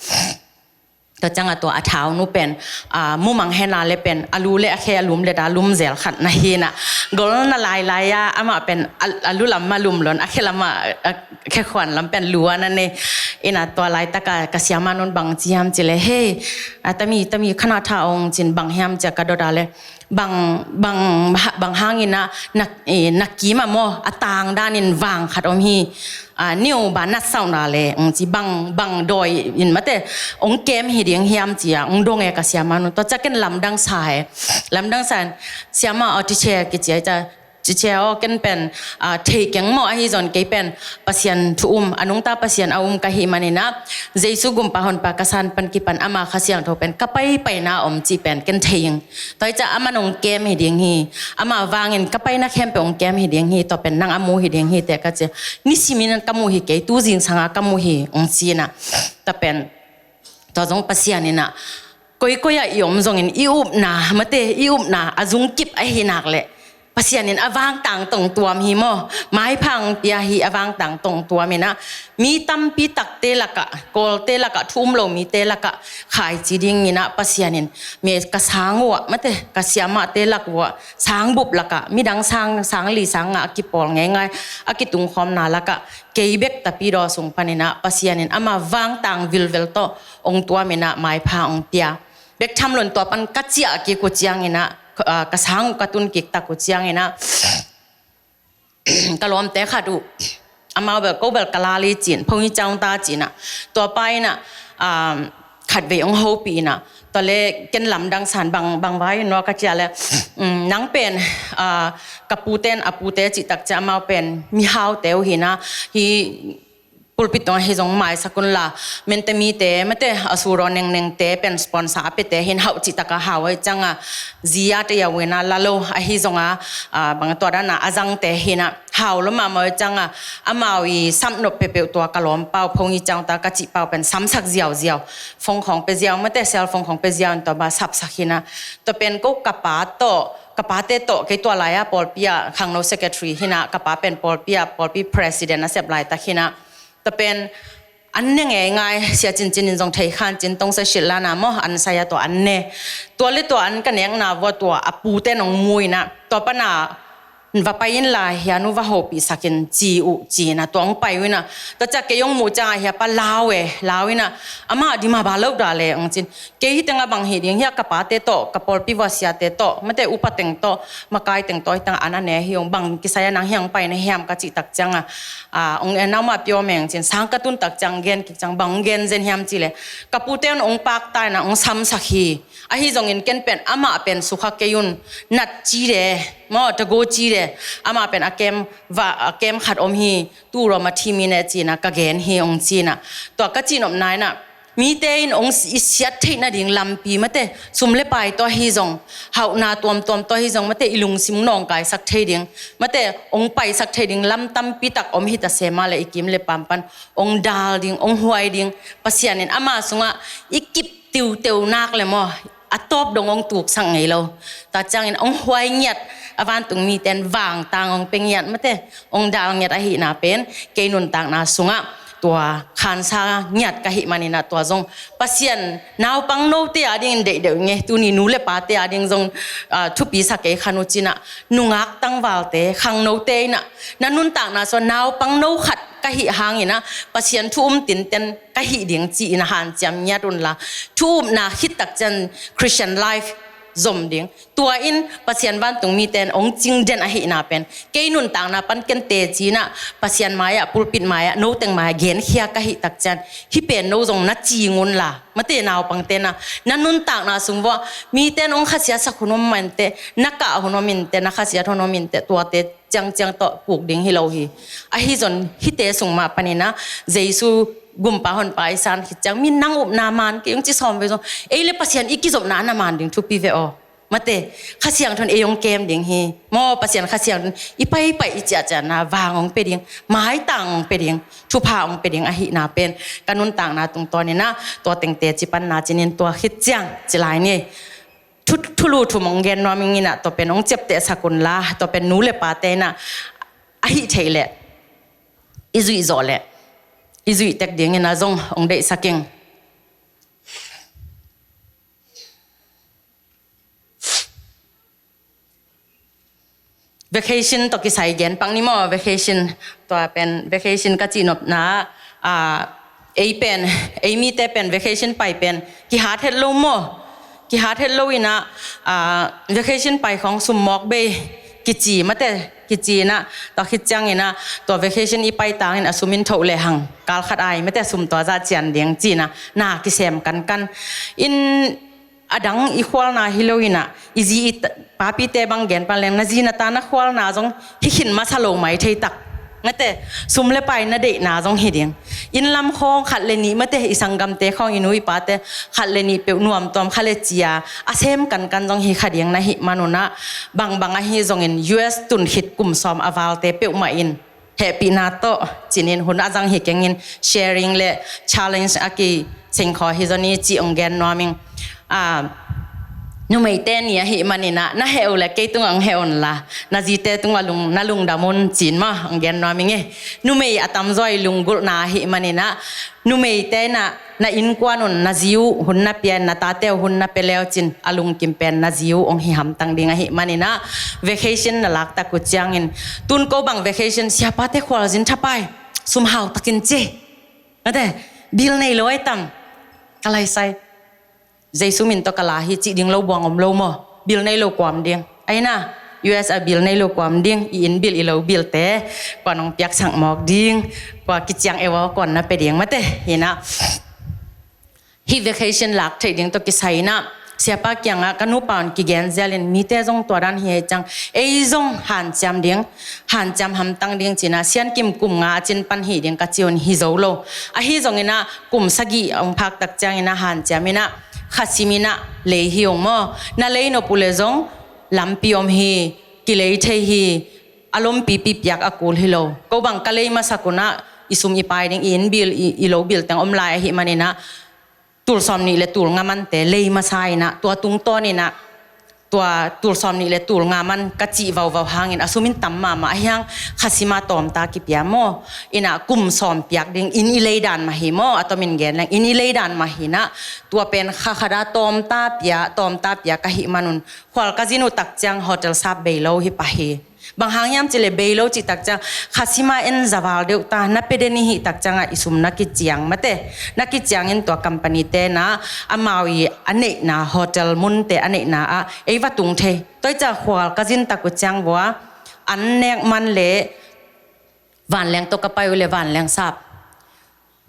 Tua ciang a, tua a thaunu pen, a, mumang hen a le pen, a lu le a khe a lum le da lum zel khat na hi in ah. Gol na lailai a, amah pen a, a lu lam mah lum lo in, a khe lam mah, a, khe khuan lam pen lu a na nei. In ah, tua laitak a ka siamah nun bang ci hiam cih leh, hei, a, tami, tami, khana tha ong cin, bang hiam ci a ka dot a leh, bang, bang, bang hangin ah na, eh, na kim ah maw, a tang danin vang khat om hi. A, niu ba na sau na leh, ong ci, bang, bang dawi in, mate, ong kem hi ding hiam ci a ong dong e ka siamah nun. Tua ciang ken lamdang sa e. Lamdang sa in, siamah aw, ti che kici a, ci a, ci a aw, ken pen, a, thei keng maw, ahi zong kei pen Pasian thu um, a nungta Pasian a um ka hih manin ah, Jesu gumpa honpa ka san pan kipan ama Kha Siangtho pen ka paipaina om cih pen ken thei ing. Tua hi ciang aman ong kem hi ding hi, ama vangin ka paina khempeuh ong kem hi ding hi, tua pen nang a mu hi ding hi teh ka ci a. Nisimin ka mu hi kei, tu zingsang a ka mu hi, ong ci in ah. Tua pen, tua zong Pasian in ah, koikoi ah i om zongin i upna, mate, i upna a zungkip ahih nak leh Pasian in a vangtang tawh ong tuam hi maw, maipha ong pia hi, a vangtang tawh ong tuam in ah, mi tampi takte lakah, Kawlte lakah, thu um lo mite lakah khaici dingin ah Pasian in mi ka sang uh ah, mate, ka siamahte lak uh ah, sang bup lakah, midang sang, sang li sang nga a kipawl ngeingai a kitungkhawmna lakah, kei bek Tapidaw sung panin ah Pasian in ama vangtang vilvel tawh ong tuam in ah maipha ong pia. Bek tham lo in, tua pan ka ciah kik uh ciangin ah, ah, ka sang uh ka tun kik tak uh ciangin ah, ka lawmte khat uh, amau bel, ko bel ka lal hi ci-in, Phomi Chawngta ci-in ah, tua pa in ah, um, khatvei hong hopih in ah, tua leh ken lamdang san bang, bang vai no ka ci a leh, um, nang pen, ah, ka pute in, a pute cih tak ciang amau pen mihaute uh hi in ah, hih pulpit tungah hih zong maisak un la, Mentami te, mate, a suraw nengneng te pen sponsor a piate hi in, hau cih tak a hau ahih ciang a, zi a te a uh in ah la lo, ahi zong a, ah, bang tua dan a a zangte hi in ah, hau lua mahmah ahih ciang a, amau i sam nop peuhpeuh tua ka lawmpa uh, Phomi Chawngta ka cihpa uh pen samsak ziauziau, phone khawng pia ziau, mate, cell phone khawng pia ziau in tua bang sapsak hi in ah, tua pen ko ka pa tawh, ka pate tawh, kei tua lai a pawlpi ah khangno secretary hi in ah, ka pa pen pawlpi ah, pawlpi president a sep laitak hi in ah, tua pen an ne ngeingai, Sia Cin Cin in zong thei kha in, Cin Tong Sa Shil la na maw, an sai a tua an ne. Tua leh tua an ka nekna uh ah tua a pute in hong mu in ah, tua pan a va pai in la, hia nu va hopihsak in ci uh ci in ah, tua hong pai uh in ah, tua ciang kei hong muh ciang a, hia pa lau e, lau in ah, amah dim a ba lo da leh hong ci-in, kei hih teng ah bang hih ding hia, ka pate tawh, ka pawlpi vua siate tawh, mate, upa teng tawh, makai teng tawh, hih teng ah an a ne hi ung, bang kisai a nang hiah hong pai na hiam ka cih tak ciang a, ah, hong en, naumah pia meng ci-in, sang ka tun tak ciang gen kik ciang, bang hong gen zen hiam cih leh, ka pute un hong pakta in ah hong samsak hi. Ahi zongin ken pen amah pen sukha kei un, nat ci de, maw, tago ci de, amah pen a kem va, a kem khat om hi, tu rom a thim hi ne ci in ah ka gen hi hong ci in ah, tua ka cihnopna in ah, mite in hong si-, i siat theih nading lampi, mate, sum le pai tawh ahi zong, hauhna tuamtuam tawh ahi zong, mate, i lungsim nawngkaisak thei ding, mate, hong paisak thei ding lam tampi tak om hi ta se mah leh, i kim le pam pan hong dal ding, hong huai ding, Pasian in ama sungah i kip tiuteu nak leh maw, a tawp dong hong tuksak ngei lo. Tua ciangin hong huai ngiat, a vantung mite in vangtang hong pia ngiat, mate, hong dal ngiat ahihna pen kei nuntakna sungah tua khansa ngiat ka hih manin ah, tua zong Pasian naupang note a dingin deih deuh ing e, tuni nu le pate a ding zong, ah, thupi sa kei khan uh ci in ah, nungak tangvalte, khangnote in ah, na nuntakna sungah naupang no khat ka hih hangin ah, Pasian thu um tinten ka hih ding ci-in ah hanciam ngiat un la, thu upna khit tak ciang Christian life zom ding. Tua in Pasian vantung mite in hong cing den ahihna pen, kei nuntakna pan ken teci in ah, Pasian mai-ah, pulpit mai-ah, no teng mai-ah genkhia ka hih tak ciang, hih pen no zong na cing un la, mate, naupangte in ah, na nuntakna sung vuah mite in hong khasiatsak hun om inteh, na kah hun om inteh, na khasiat hun om inteh, tuate ciangciang tawh puk ding hi lo hi. Ahi zong hihte sung mah panin ah, Jesu gumpa honpa i san khit ciang, mi nang upna man kei ung ci sawm ve zong, ei le Pasian i kizopna na man ding thupi ve aw. Mate, Kha Siangtho in ei hong kem ding hi. Maw, Pasian Kha Siangtho in i paipai, i ciahciahna vang hong pia ding, maitang hong pia ding, thupha hong pia ding ahihna pen ka nuntakna tungtawnin ah, tua teng teci panna ci-in, tua khit ciang ci lai ni. Thu, thulu thum hong gen nuam ing in ah, tua pen hong ciaptehsak un la, tua pen nu le pate in ah, ahih theih leh i zuih zawh leh i zuih tek dingin ah zong hong deihsak ing. Vacation tawh kisai gen pak ni maw, vacation, tua pen vacation ka cihnopna, ah, ei pen, ei mite pen vacation pai pen kihat het lo maw, kihat het lo in ah, ah, vacation pai khawng sum mawk bei kici, mate, kici in ah, tua khit ciangin ah, tua vacation i pai tangin a sum in thoh lehang, kal khat ai, mate, sum tua zah cian ding ci-in ah, na kisem kankan in, a dang i khualna hi lo in ah, i zi i ta-, papite bang gen pan leng, na zi na ta na khualna zong hi khin masa lo mai thei tak. Mate, sum le pai na deihna zong hi ding. Inn lam khawng khat le nih, mate, i sanggamte khawng, i nu i pate khat le nih peuh nuamtuam kha le cia, a sem kankan zong hi kha ding na hih man un ah, bangbang ahi zongin U S tun khit kum sawm a valte peuhmah in hehpihna tawh ci-in hun a zang hi keng in, sharing le challenge a kisengkhaw hi zaw ni ci hong gen nuam ing. Ah, numeite ni ahih manin ah, na heh uh leh kei tungah hong heh un la, na zite tungah lung, na lungdam un ci-in maw, hong gen nuam ing e. Numei a tamzaw i lunggulhna ahih manin ah, numeite in ah, na innkuan un na zi uh hun na pia in, na tate uh hun na pia le uh cin, a lungkim pen na zi uh hong hi hamtang ding ahih manin ah, vacation na lak tak uh ciangin, tun ko bang vacation, siapate khualzin thapai, sum hau takin ci. Mate, bill nei lo ai tam, ka lai sai. Jesu min tawh ka la hi cih ding lo buang om lo maw. Bil nei lo kua om ding? Ahi na, U S a bil nei lo kua om ding? I inn bil, i lo bilte kua nong piaksak mawk ding? Kua kiciang ewa kua na pia ding mate? Hi na, hih vacation lak theih ding tawh kisai in ah siapa kiangah ka nupa un kigen zialin mite zong tua dan hi ei ciang ei zong hanciam ding, hanciam hamtang ding ci-in ah Siankim kum nga a cin pan hih ding ka ci un hi zo lo. Ahi zongin ah kum sagih a hong phak tak ciangin ah hanciam in ah khasim in ah lei hi ung maw? Na lei nop uh leh zong lampi om hi, kilei thei hi, a lompipi piak a kul hi lo. Ko bang ka lei masak un ah i sum i pai ding, i inn bil, i, i lo bil teng om lai ahih manin ah tul sawm nih le tul nga mante lei masa in ah tua tungtawn in ah tua tul sawm nih le tul nga man ka cih vauvau hangin a sum in tam mahmah ahi hang khasim a tawmta kipia maw? In ah kum sawm piak ding inn i lei dan mah hi maw? A tomin gen leng inn i lei dan mah hi in ah tua pen kha khat a tawmta pia, tawmta pia ka hih man un khual ka zin uh tak ciang hotel sap bei lo hi pah hi. Bang hang hiam cih leh bei lo cih tak ciang khasim a en za val deuh ta, na pia den i hih tak ciangah i sum na kiciang mate, na kiciangin tua company te na amau i a neihna hotel munte a neihna ah ei va tung thei. Tua hi ciang khual ka zin tak uh ciang vua an nek man le vanleng tawh ka pai uh le vanleng sap,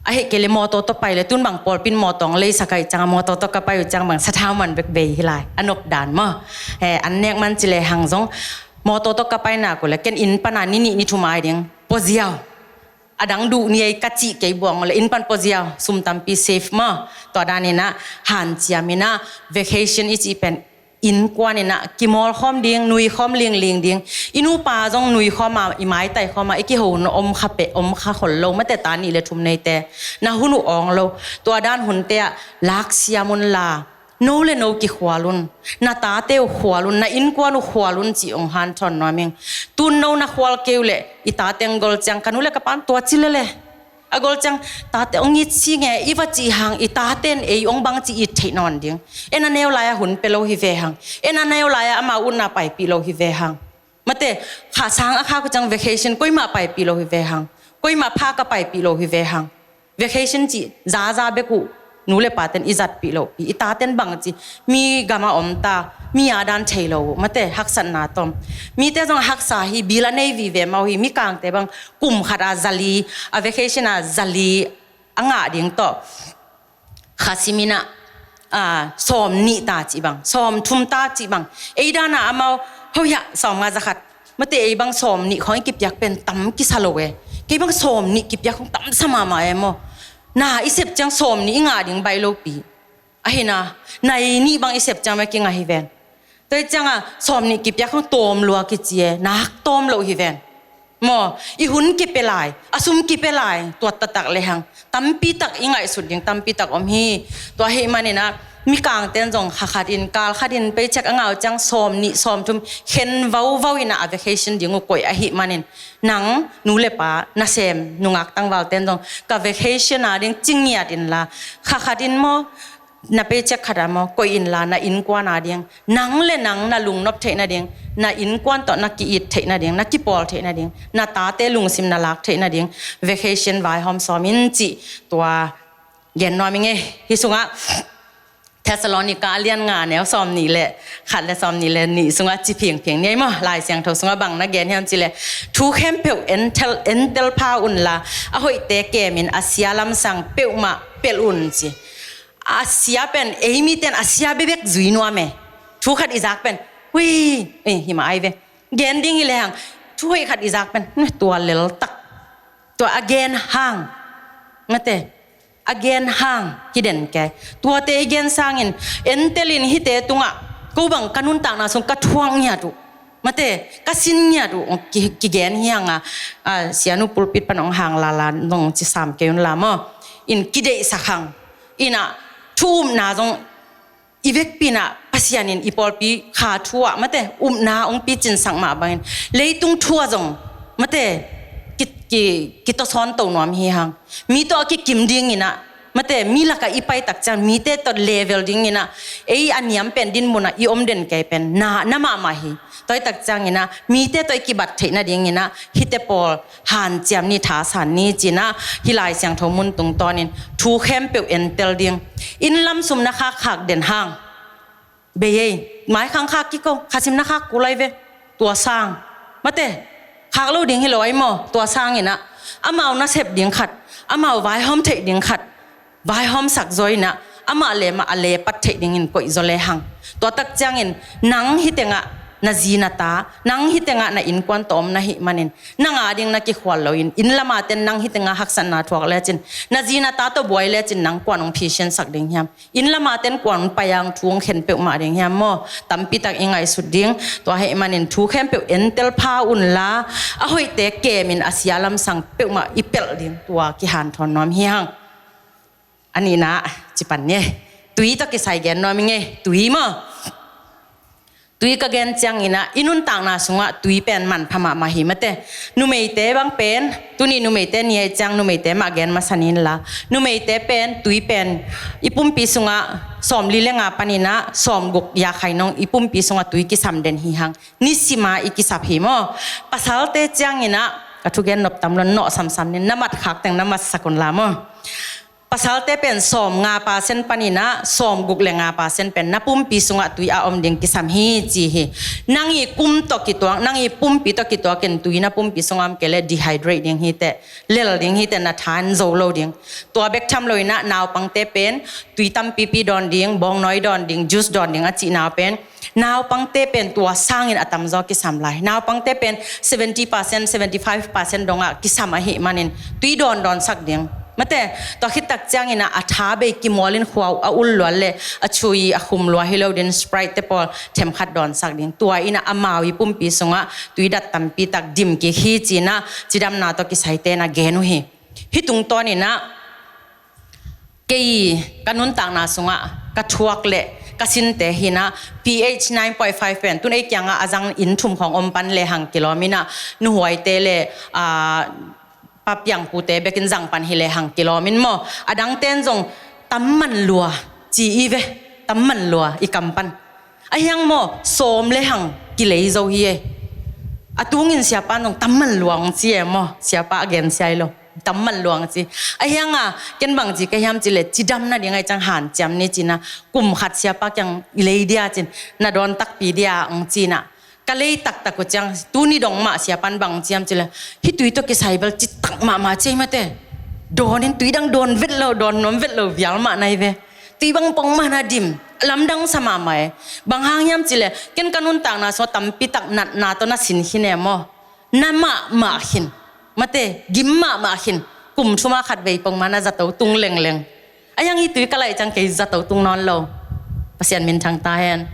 ahih kei leh mawtaw tawh pai le tun bang pawlpi in mawtaw hong leisak ahih ciang a mawtaw tawh ka pai uh ciang bang sathau man bek bei hi lai a nop dan maw? He, an nek man ci le hang zong mawtaw tawh ka pai nak uh le ken inn pan a ni nih ni thum ai ding pua ziau. A dang duh ni ei ka cih kei buang uh le inn pan pua ziau, sum tampi save maw? Tua dan in ah hanciam in ah vacation i cih pen innkuan in ah kimawlkhawm ding, nuikhawm lingling ding. I nupa zong nuikhawm a, i maitaikhawm a, i kiho hun om kha peh, om kha khol lo mate, ta nih le thum neite. Na hun uh awng lo. Tua dan hunte ah laksiam un la, no le no kikhual un. Na tate uh khual un, na innkuan uh khual un cih hong hanthawn nuam ing. Tun no na khual kei uh leh i tate hong gol ciang ka nu le ka pa'n tua ci lele. A gol ciang tate hong it sing e, i va cih hang i tate'n ei hong bangci it theih nawn ding. En a neu lai-ah hun pia lo hi ve hang. En a neu lai-ah amau utna paipih lo hi ve hang. Mate, kha sang a khak uh ciang vacation koimah paipih lo hi ve hang. Koimah pha ka paipih lo hi ve hang. Vacation cih zaza bek uh nu le pate'n i zatpih lohpi, i tate'n bangci mi gam a om ta, mi a dan thei lo uh mate, haksatna tawm. Mite zong haksa hi, bil a nei vive mau hi, mikangte bang kum khat a zali, a vacation a zali a ngah ding tawh khasim in ah, ah, sawm nih ta cih bang, sawm thum ta cih bang, ei dan a amau hoih ah sawm nga za khat. Mate, ei bang sawm nih khawng i kipiak pen tam kisa lo e. Kei bang sawm nih kipiak khawng tam sa mahmah e maw? Na i sep ciang sawm nih i ngah ding baih lopi. Ahi na, nai nih bang i sep ciang bek kingah hi ven. Tua hi ciangah sawm nih kipiak khawng tawm lua kici e, nak tawm loh hi ven. Maw, i hun kipia lai, a sum kipia lai, tua taktak le hang tampi tak i ngaihsut ding tampi tak om hi. Tua ahih manin ah mikangte'n zong kha khat in, kal khat in paycheck a ngah uh ciang sawm nih sawm thum khen vauvau in ah a vacation ding uh koih ahih manin, nang nu le pa nasem nungak tangvalte'n zong ka vacation a ding ci ngiat inla, kha khat in maw, na paycheck khat a maw koih inla, na innkuan a ding, nang le nang na lungnop theih nading, na innkuan tawh na ki-it theih nading, na kipawl theih nading, na tate lungsim na lak theih nading vacation vaihawm sawm in cih tua gen nuam ing e. Hih sungah Thessalonica a lian nga neu sawm nih le khat le sawm nih le nih sungah ci phiangphiang ni ei maw? Lai Siangtho sungah bang na gen hiam cih leh, thu khempeuh entel, entel pha unla, a hoihte kemin a sia lamsang peuhmah pelh un ci. A sia pen ei mite'n a sia bekbek zui nuam e. Thu khat i zak pen, ui, eh, himah ai ve, gen ding hi le hang, thu hoih khat i zak pen, ne, tua lel tak. Tua a gen hang, mate, a gen hang hi den kei. Tuate i gen sangin entelin hihte tungah ko bang ka nuntakna sung ka thuak ngiat uh, mate, ka sin ngiat uh, ki, kigen hi hang a, a, sianu pulpit pan hong hang lala nong ci sam kei unla maw? In kideihsak hang. In ah thu upna zong i vekpi in ah Pasian in i pawlpi kha thu ah, mate, upna hong picingsak mah bangin leitung thu ah zong, mate, ki, ki, kitawsawn to nuam hi hang. Mi tawh a kikim dingin ah, mate, mi lakah i pai tak ciang mite tawh level dingin ah ei a niam pen din mun ah i om den kei pen na, na mahmah hi. Tua hi tak ciangin ah mite tawh i kibat theih nadingin ah hihte pawl hanciam ni, thasan ni ci-in ah hih Lai Siangtho mun tungtawnin thu khempeuh entel ding. Inn lam sum na khakkhak den hang, Bei ei, maikhang khak kiko, khasim na khak kul lai ve. Tua sang, mate, khak lo ding hi lo ai maw, tua sang inah amau nasep ding khat, amau vaihawm theih ding khat, vaihawmsak zaw inah amah le mah a lepat theih dingin koih zaw lehang. Tua tak ciangin nang hi tengah na zi na ta, nang hi tengah na innkuan tawh om na hih manin nang a ding na kikhual loin, inn lama ten nang hi tengah haksatna thuak lecin, na zi na ta tawh buai lecin nang kuan hong phisiansak ding hiam? Inn lama ten kuan hong pai a hong thu hong khen peuhmah ding hiam maw? Tampi tak i ngaihsut ding. Tua ahih manin thu khempeuh entel pha unla, a hoihte kemin a sia lamsang peuhmah i pelh ding, tua kihanthawn nuam hi hang. A nihna, ci pan ni. Tui tawh kisai gen nuam ing ei, tui maw? Tui ka gen ciang inah i nuntakna sungah tui pen manpha mahmah hi, mate. Numeite bang pen, tuni numeite ni ai ciang numeite mah gen masa ni inla, numeite pen, tui pen i pumpi sungah sawmli le nga pan inah sawmguk ya khainong i pumpi sungah tui kisam den hi hang. Nisima i kisap hi maw? Pasalte ciang inah, ka thugen nop tam lo, nawh samsam ni, na mat khak teng na matsak unla maw? Pasalte pen sawmnga percent pan inah sawmguk le nga percent pen na pumpi sungah tui a om ding kisam hi, ci hi. Nang i kum tawh kituak, nang i pumpi tawh kituak in tui na pumpi sungah om kei leh dehydrate ding hi teh, lel ding hi teh, na tha en zo lo ding. Tua bek tham lo inah naupangte pen tui tampipi dawn ding, bawngnawi dawn ding, juice dawn ding a cihna pen, naupangte pen tua sangin a tamzaw kisam lai. Naupangte pen seventy percent, seventy five percent dongah kisam ahih manin tui dawndawnsak ding. Mate, tua khit tak ciang inah a tha bei kimual in khuau a ul lua le a chui a khum lua hi lo din Sprite te pawl themkhat dawnsak ding. Tua inah amau i pumpi sungah tui dat tampi tak dim kik hi, ci inah cidamna tawh kisaite na gen uh hi. Hih tungtawn inah kei ka nuntakna sungah ka thuak le ka sinte hi inah, pH nine point five pen tun ei kiangah a zang inn thum khawng om pan lehang kilawm inah, nuhuaite le, aa, papiangpute bekin zang pan hi lehang kilawm in maw, a dangten zong tam man lua ci i ve, tam man lua i kam pan. Ahi hang maw, sawm lehang kilei zo hi e. A tungin siapa in zong tam man lua hong ci e maw, siapa a gen sia hi lo, tam man lua hong ci. Ahi hang a, ken bang ci ka hiam ci leh, cidam nading ai ciang hanciam ni ci inah, kum khat siapa kiang i lei dia cin, na dawn takpi dia hong ci inah, ka lei taktak uh ciang, tuni dong mah siapa in bang ci hiam ci leh, hih tui tawh kisai bel citak mahmah ci ei, mate. Dawn in tui dang dawn vet lo, dawn nuam vet lo vial mah na hi ve. Tui bang pongmana dim, lamdang sa mahmah e. Bang hang hiam ci leh, ken ka nuntakna sungah tampi tak natna tawh na sin khin e maw, na mahmah khin, mate, gim mahmah khin. Kum thum a khat vei pongmana zato tung lengleng. Ahi hang hih tui ka laih ciang kei zato tung nawn lo. Pasian minthang ta hen.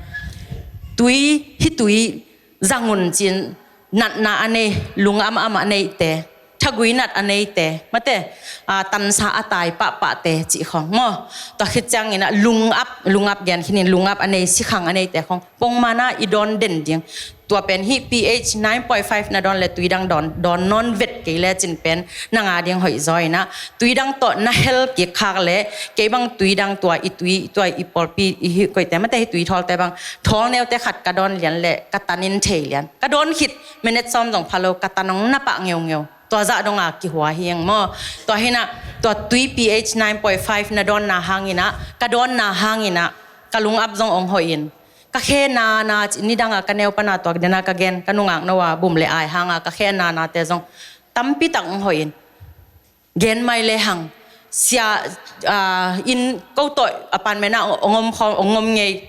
Tui, hih tui zang un ci-in natna a nei, lungam am a neite, thagui nat a neite, mate, aa, tansa a tai pahpahte cih khawng maw? Tua khit ciang inah lungap, lungap gen khin in, lungap a nei, sikhang a neite khawng pongmana i dawn den ding. Tua pen hih pH nine point five na dawn le tui dang dawn, dawn nawn vet kei lecin pen nang a ding hoih zaw inah, tui dang tawh na hel kik khak leh, kei bang tui dang tua i tui, tua i pawlpi, i hih koite, mate, hih tui thawlte bang, thawl neute khat ka dawn lian leh ka tan in thei lian. Ka dawn khit minute sawm zong pha lo, ka tan hong na pah ngeungeu. Tua zah dong a kihua hi eng maw. Tua hi inah, tua tui pH nine point five na dawnna hang inah, ka dawnna hang inah ka lungap zong hong hoih in, ka khe nana, nidang a ka neu pan a tuak den a ka gen, ka nungak no a bum le ai hang a ka khe nanate zong tampi tak hong hoih in. Gen mai lehang, sia, aa, inn ko tawh apartment ah hong om khawm, hong om ngei.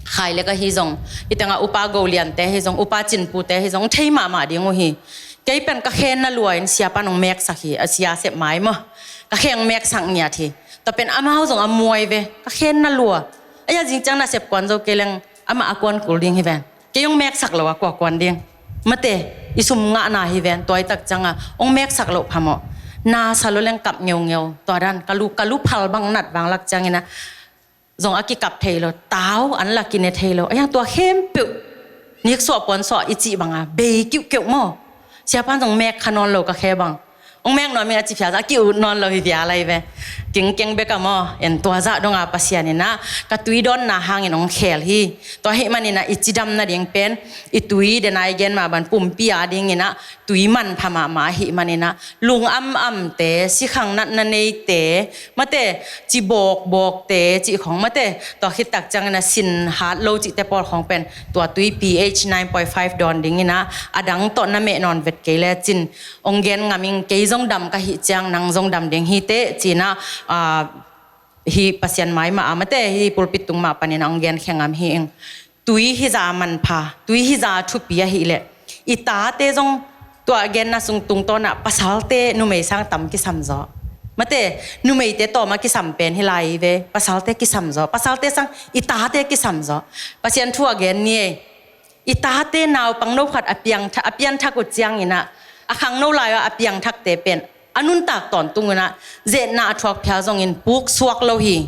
Khai le ka hi zong, hih tengah upa Go Liante hi zong, upa Cinpute hi zong, thei mahmah ding uh hi. Kei pen ka khe na lua in siapa in hong meksak hi, a sia sep mai maw. Ka khe hong meksak ngiat hi. Tua pen amau zong a muai ve, ka khe na lua. Ahi a, zing ciang nasep kuan zo kei leng amah a kuan kul ding hi ven. Kei hong meksak lo a kua kuan ding. Mate, i sum ngahna hi ven, tua i tak ciang a hong meksak loh phamawh. Na sa lo leng kap ngeungeu. Tua dan ka lu, ka lu phal bang nat vanglak ciang inah zong a kikap thei lo, tau an la kine thei lo. Ahi hang tua khempeuh niksuah puansuah i cih bang a bei kiuhkeuh maw. Siapa in zong mek kha nawn lo ka khe bang. Hong mek nuam ing a ci phial zah a ki-ut nawn lo hi vial ahi ve. Kingkeng bek a maw, en tua zah dong a Pasian in ah ka tui dawnna hangin hong khel hi. Tua ahih manin ah i cidam nading pen i tui, den a i gen mah bang pumpi a dingin ah tui manpha mahmah ahih manin ah lung am amte, sikhang natna neite, mate, ci bawkbawkte cih khong, mate, tua khit tak ciangin ah sin hat lo cihte pawl khong pen tua tui pH nine point five dawn dingin ah a dang tawh na meh nawn vet kei lecin hong gen ngam ing. Kei zong dam ka hih ciang nang zong dam ding hi teh ci-in ah, ah, hih Pasian mai mah a, mate, hih pulpit tung mah panin ah hong gen khia ngam hi ing. Tui hi zah a manpha, tui hi zah a thupi ahih leh i tate zong tua genna sung tungtawn ah pasalte numei sang tam kisam zaw. Mate, numeite tawm a kisam pen hi lai hi ve, pasalte kisam zaw, pasalte sang i tate kisam zaw. Pasian thu a gen ni ei. I tate naupang no khat a piangtha-, a pianthak uh ciangin ah a khangno lai-ah a piangthakte pen a nuntak tawntung un ah zetna a thuak phial zongin puk suak lo hi.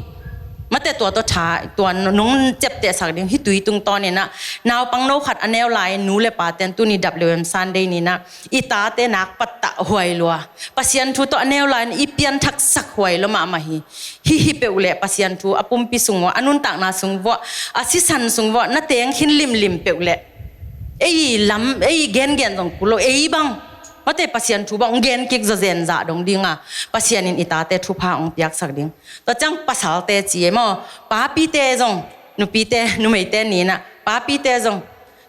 Mate, tua tawh tha, tua nong ciaptehsak ding, hih tui tungtawnin ah naupang no khat a neu lai-in nu le paten tuni W M Sunday ni-in ah i tate nak pattah huai lua, Pasian thu tawh a neu lai-in i pianthaksak huai lua mahmah hi. Hih hi peuh leh Pasian thu a pumpi sung uah, a nuntakna sung uah, a sisan sung uah na teng khin limlim peuh leh ei lam, ei gengen zong kul lo, ei bang, mate, Pasian thu bang hong gen kik zawzen zah dong ding a, Pasian in i tate thupha hong piaksak ding. Tua ciang pasalte ci ei maw, papite zong, nupite, numeite ni-in ah papite zong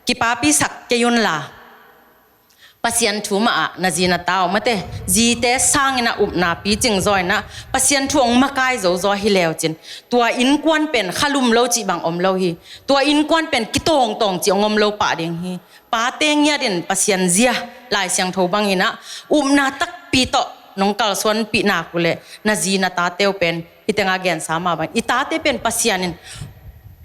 kipapisak kei unla, Pasian thu mah ah na zi na ta uh, mate, zite sangin ah upna picing zaw in ah Pasian thu hong makai zo zaw hi leu cin, tua innkuan pen khalum lo cih bang om lo hi. Tua innkuan pen kitawngtawng cih hong om lo pah ding hi. Pate ngiatin Pasian zia, Lai Siangtho bangin ah upna takpi tawh nong kalsuanpih nak uh leh na zi na tate uh pen, hih teng a gensa mah bang, i tate pen Pasian in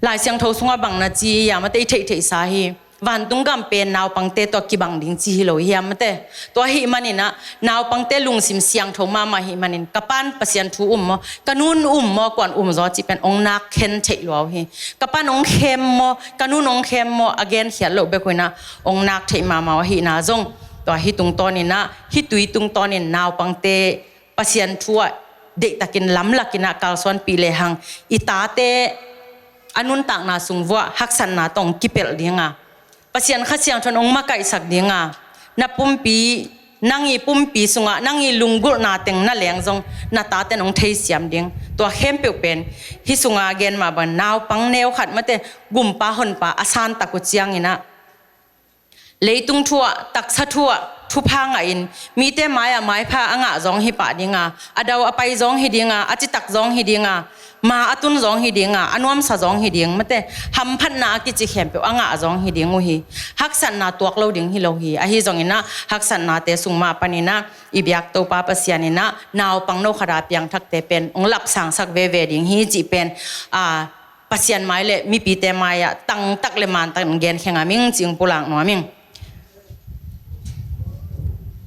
Lai Siangtho sungah bang na ci hiam, mate, i theihtheihsa hi. Vantung gam pen naupangte tawh kibang ding ci hi lo hiam, mate. Tua ahih manin ah naupangte lungsim siangtho mahmah ahih manin ka pa'n Pasian thu um maw, ka nu'n um maw, kua'n um zaw cih pen hong nak khen theih lua uh hi. Ka pa'n hong khem maw, ka nu'n hong khem maw, a genkhiat loh bek uh in ah hong nak theih mahmah uh ahihna zong, tua hih tungtawnin ah, hih tui tungtawnin naupangte Pasian thu ah deihtakin lamlakin ah kalsuanpih lehang i tate a nuntakna sung uah haksatna tawh hong kipelh ding a, Pasian Kha Siangtho in hong makaihsak ding a, na pumpi, nang i pumpi sungah nang i lunggulhna teng na leng zong na taten hong theisiam ding. Tua khempeuh pen hih sungah gen mah bang naupang neu khat, mate, gumpa honpa a santak uh ciangin ah leitung thu ah, taksa thu ah thupha ngahin, mite mai-ah maipha a ngah zong hi pah ding a, a dau a pai zong hi ding a, a citak zong hi ding a, ma a tun zong hi ding a, a nuamsa zong hi ding, mate, hamphatna a kici khempeuh a ngah zong hi ding uh hi. Haksatna tuak lo ding hi lo hi. Ahi zongin ah haksatnate sung mah panin ah i biak Topa Pasian in ah naupang no khat a piangthakte pen hong lapsangsak veve ding hi cih pen, a, Pasian mai le mipite mai-ah tangtak le mantak in genkhia ngam ing cih hong pulak nuam ing.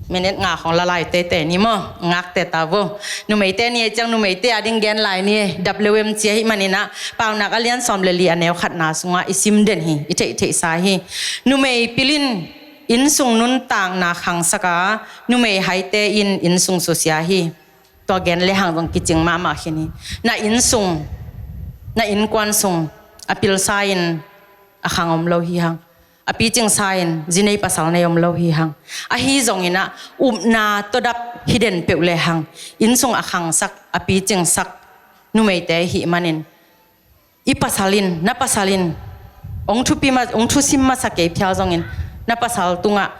Minute nga khong la lai teitei ni maw, ngak teta vo. Numeite ni ei ciang numeite a ding gen lai ni ei, W M ci ahih manin ah Paunak a lian sawm le li a neu khatna sungah i sim den hi, i theihtheihsa hi. Numei pil in innsung nuntakna khangsak a, numei haite in innsung susia hi. Tua gen lehang zong kicing mahmah khin hi. Na innsung, na innkuan sung a pilsa in a khang om lo hi hang. A picingsa in zi nei pasal nei om lo hi hang. Ahi zongin ah upna tawh dap hi den peuh lehang, innsung a khangsak, a picingsak numeite ahih manin, i pasal in, na pasal in hong thupi ma-, hong thusim masa kei phial zongin, na pasal tungah,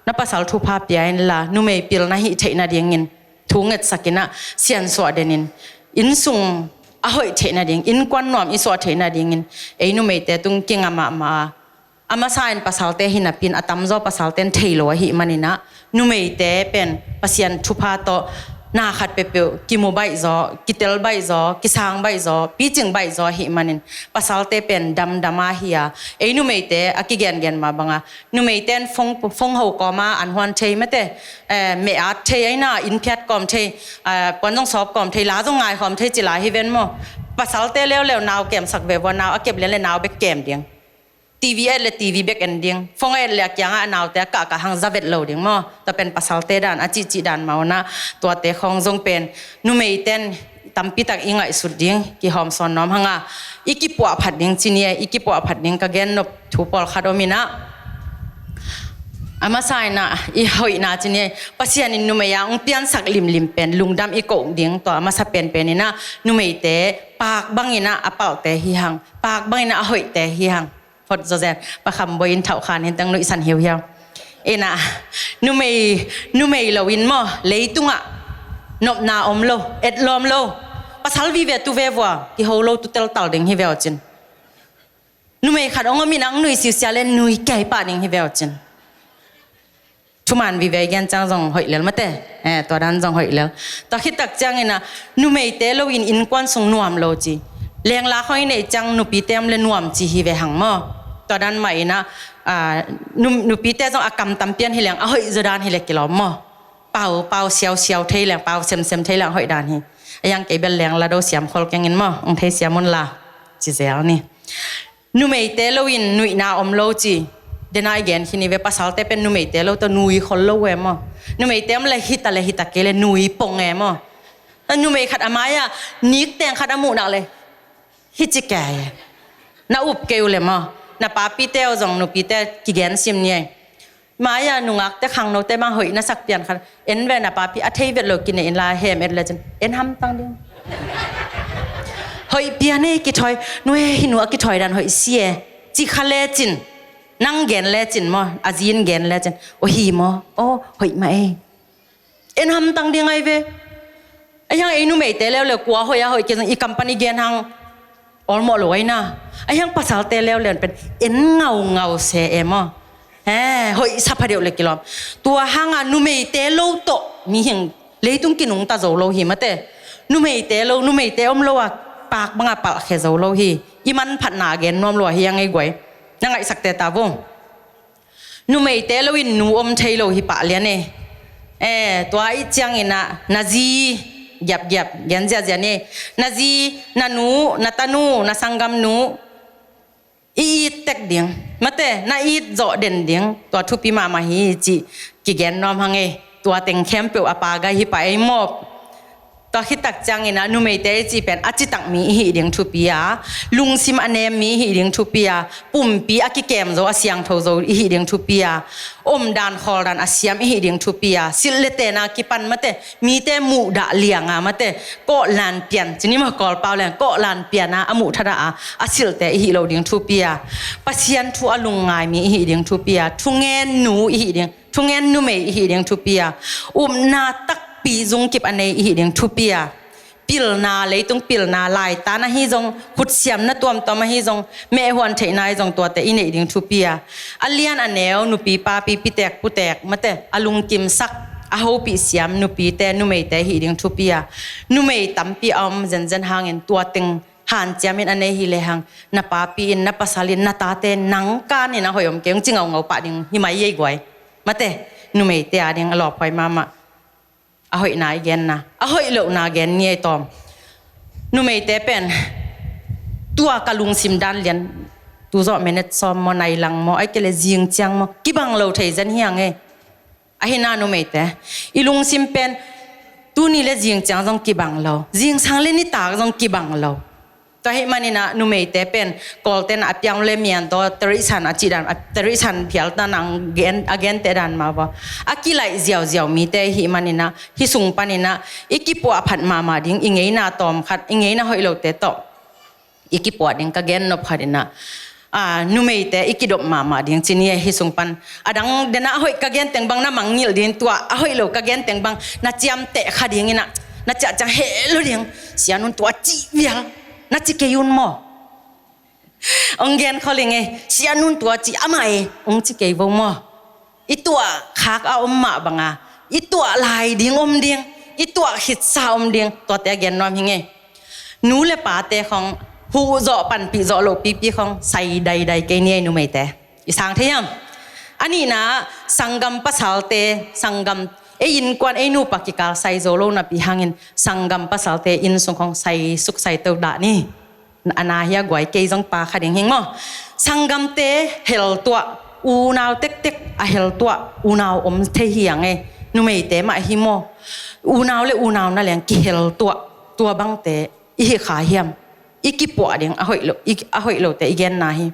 na pasal thupha pia inla, numei pil na hih theih nadingin thu ngetsak in ah siansuah den in, innsung a hoih theih nading, innkuan nuam i suah theih nadingin ei numeite tung kinga mahmah a, a masa in pasalte hi napi in a tamzaw pasalte in thei lo ahih manin ah, numeite pen Pasian thupha tawh na khat peuhpeuh kimu baihzaw, kitel baihzaw, kisang baihzaw, picing baihzaw ahih manin pasalte pen damdam a hi a, ei numeite a kigengen mah bang a, numeite in phone, phone ho kawm a an huan thei, mate, eh, meh at thei, ahi na, inn phiat kawm thei, eh, puan zong sawp kawm thei, la zong ngai kawm thei ci lai hi ven maw. Pasalte leuleu nau kemsak ve vua, nau a kep lian le nau bek kem ding. TV et le TV bek en ding. Phone et le a kiangah a naute a kahkah hang za vet lo ding maw. Tua pen pasalte dan, a cihcih dan mah uh a, tuate khawng zong pen numeite in tampitak i ngaihsut ding, kihawmsawn nuam hang a, i kipuahphat ding ci ni e, i kipuahphat ding ka gennop thu pawlkhat om in a. A masa in a, i hoihna ci ni e, Pasian in numei a hong piansak limlim pen lungdam i koh ding, tua a masa penpen in a, numeite pak bangin a a palhte hi hang, pak bangin a a hoihte hi hang. Phot zawzen, Pa Kham Bawi in thauhkhan hi teng nuihsan hiuhiau. In a, numei, numei lo in maw, leitungah nopna om lo, etlawm lo. Pasal vive tu ve vua, kiho lo tu teltal ding hi ve aw cin. Numei khat hong om in a hong nui siusia le nui kei pah ding hi ve aw cin. Thuman vive i gen ciang zong hoih lel mate. Eh, tua dan zong hoih lel. Tua khit tak ciangin a, numeite lo in innkuan sung nuam lo ci. Lengla khawng i neih ciang nupite om le nuam ci hi ve hang maw. Tua dan mah in a, ah, nu-, nupite zong a kam tampi an hi leng, a hoih zaw dan hi le kilawm maw. Pau, pau siausiau thei leng, pau semsem thei leng hoih dan hi. A hiang kei bel lengla do siam khol keng in maw. Hong thei siam un la. Ci zel ni. Numeite lo in nuihna om lo ci. Dena i gen khin i ve, pasalte pen numeite lo tawh nui khol lo e maw. Numeite om le hita le hita kei le nui pong e maw. Numei khat a mai-ah nikteng khat a muh nak le hi ci kei e. Na up kei uh le maw. Na papite uh zong nupite kigen sim ni e. Mai-ah nungakte khangnote bang hoih na sak pian khat. En ve na papi a thei vet lo kinei in la hem et le cin. En hamtang ding. Hoih pian e kithawi. Nu e hi nu a kithawi dan hoih si e. Ci kha le cin. Nang gen le cin maw. A zin gen le cin. O hi maw. O hoih mah e. En hamtang ding ai ve. A hiang ei numeite leuleu kua hoih a hoih kei zong i company gen hang. Olmawh lo aina. A hiang pasalte leuleu pen en ngaungau se e maw. He, hoih sa pha deuh le kilawm. Tua hanga numeite lo tawh mihing leitung kinungta zo lo hi mate. Numeite lo, numeite om lo a pak banga palhkhe zo lo hi. I manphatna a gen nuam lo a hiang ei guai. Na ngaihsakte ta vung. Numeite lo in nu om thei lo hi pah lian e. Eh, tua i ciangin a, na zi, giapgiap, gen ziahziah ni. Na zi, na nu, na tanu, na sanggamnu. I it tek ding. Mate, na it zawh den ding. Tua thupi mahmah hi cih kigen nuam hang e. Tua teng khempeuh a pagai hi pah ei mawp. Tua khit tak ciangin a, numeite i cih pen a citak mi i hih ding thupi a, lungsim a nem mi i hih ding thupi a, pumpi a kikem zo, a siangtho zo i hih ding thupi a, omdan khawldan a siam i hih ding thupi a, silh le tena kipan mate, mite muhdah lianga mate, kawhlan pian, cini maw Kawlpau leng, kawhlan piana a muh thadah a, a silhte i hih lo ding thupi a, Pasian thu a lungngai mi i hih ding thupi a, thungen nu i hih ding, thungen numei i hih ding thupi a, upna takpi zungkip a nei i hih ding thupi a, pilna, leitung pilna, laitan ahi zong, khutsiamna tuamtuam ahi zong, mehhuan theihna ahi zong tuate i neih ding thupi a, a lian a neu, nupi papi, pitek putek mate, a lungkimsak, a hopih siam nupite, numeite i hih ding thupi a, numei tampi a om zenzen hangin tua teng hanciamin a nei hi lehang, na papi in, na pasal in, na tate nang kanin a hoih om kei ung ci ngaungau pah ding hi mai ei guai. Mate, numeite a ding a lawphuai mahmah. A hoihna i genna, a hoih lohna gen ni ei tawm. Numeite pen tua ka lungsim dan lian, tu zawh minute sawm maw, nai lang maw, ai kei le zing ciang maw, kibang lo thei zen hiang ei. Ahi na numeite, i lungsim pen tuni le zing ciang zong kibang lo, zingsang le nitak zong kibang lo. Tua ahih manin a numeite pen Kawlten a piang le miandaw, terihsan a cih dan, a terihsan phialtan a gen, a gente dan mah vaw, a kilaih ziauziau mite ahih manin a, hih sung panin a i kipuahphat mahmah ding, i ngeina tawmkhat, i ngeina hoih lote tawh i kipuah ding ka gen nop khat in a, a, numeite i kidop mahmah ding cini a, hih sung pan. A dang dena a hoih ka gen teng bang na mangngilh ding, tua a hoih lo ka gen teng bang na ciamteh kha ding in a, na ciah ciang heh lo ding. Sianun tua cih vial na ci kei un maw. Ong gen khol ing ei, sianun tua cih amah ei, ong ci kei vo maw. I tuah khak a om mah banga, i tuah lai ding om ding, i tuah khitsa om ding, tuate a gen nuam hi ngei. Nu le pate khong huh zawh panpih zawh loh pipi khong sai daidai kei ni ei numeite. I sang thei hiam? A nihna, sanggam pasalte, sanggam, ei innkuan ei nupa kikal sai zo lo napi hangin sanggam pasalte inn sung khong sai suk sai to dah ni. A na hi a guai, kei zong pa kha ding hing maw. Sanggamte heltuah, unau tektek a heltuah unau om thei hi ang e. Numeite mah hi maw? Unau le unau na leng kiheltuah, tua bangte i hi kha hiam? I kipuah ding a hoih lo, i, a hoih lote i genna hi.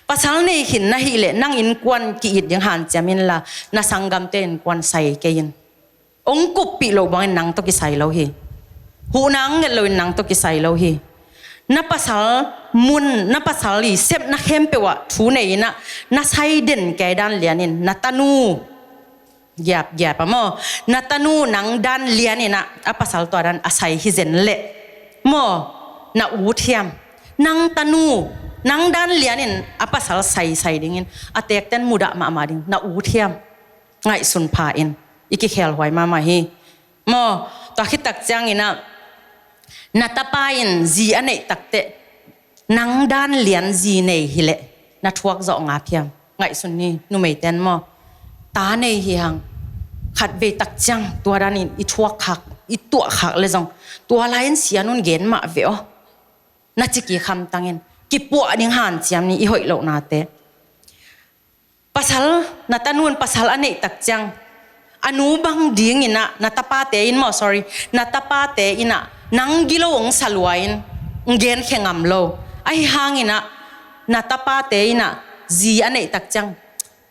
Pasal nei khin na hih leh nang innkuan ki-it ding hanciam inla, na sanggamte innkuan sai kei in. Ong kuppih loh bangin nang tawh kisai lo hi. Huhna ang nget loin nang tawh kisai lo hi. Na pasal mun, na pasal i sepna khempeuh ah thu nei inah, na sai den kei dan lianin, na tanu giap giap a maw, na tanu nang dan lianinah a pasal tua dan a sai hi zen leh maw, na ut hiam? Nang tanu nang dan lianin a pasal sai sai dingin a tekten mudah mahmah ding na ut hiam? Ngaihsun pha in, i kikhelhuai mahmah hi. Maw, tua khit tak cianginah na tapa in zi a neih takteh nang dan lian zi nei hileh na thuak zawh ngap hiam? Ngaihsun ni, numeiten maw. Ta nei hi hang, khatvei tak ciang tua danin i thuak khak, i tuah khak le zong, tua lai-in sianun gen mah ve aw. Na ciki khamtangin kipuah ding hanciam ni, i hoih lohnate. Pasal, na tanun pasal a neih tak ciang, a nu bang dinginah na tapate in maw, sorry, na tapate inah nang gilo ong salua in, ong genkhe ngam lo. Ahi hanginah na tapate inah zi a neih tak ciang,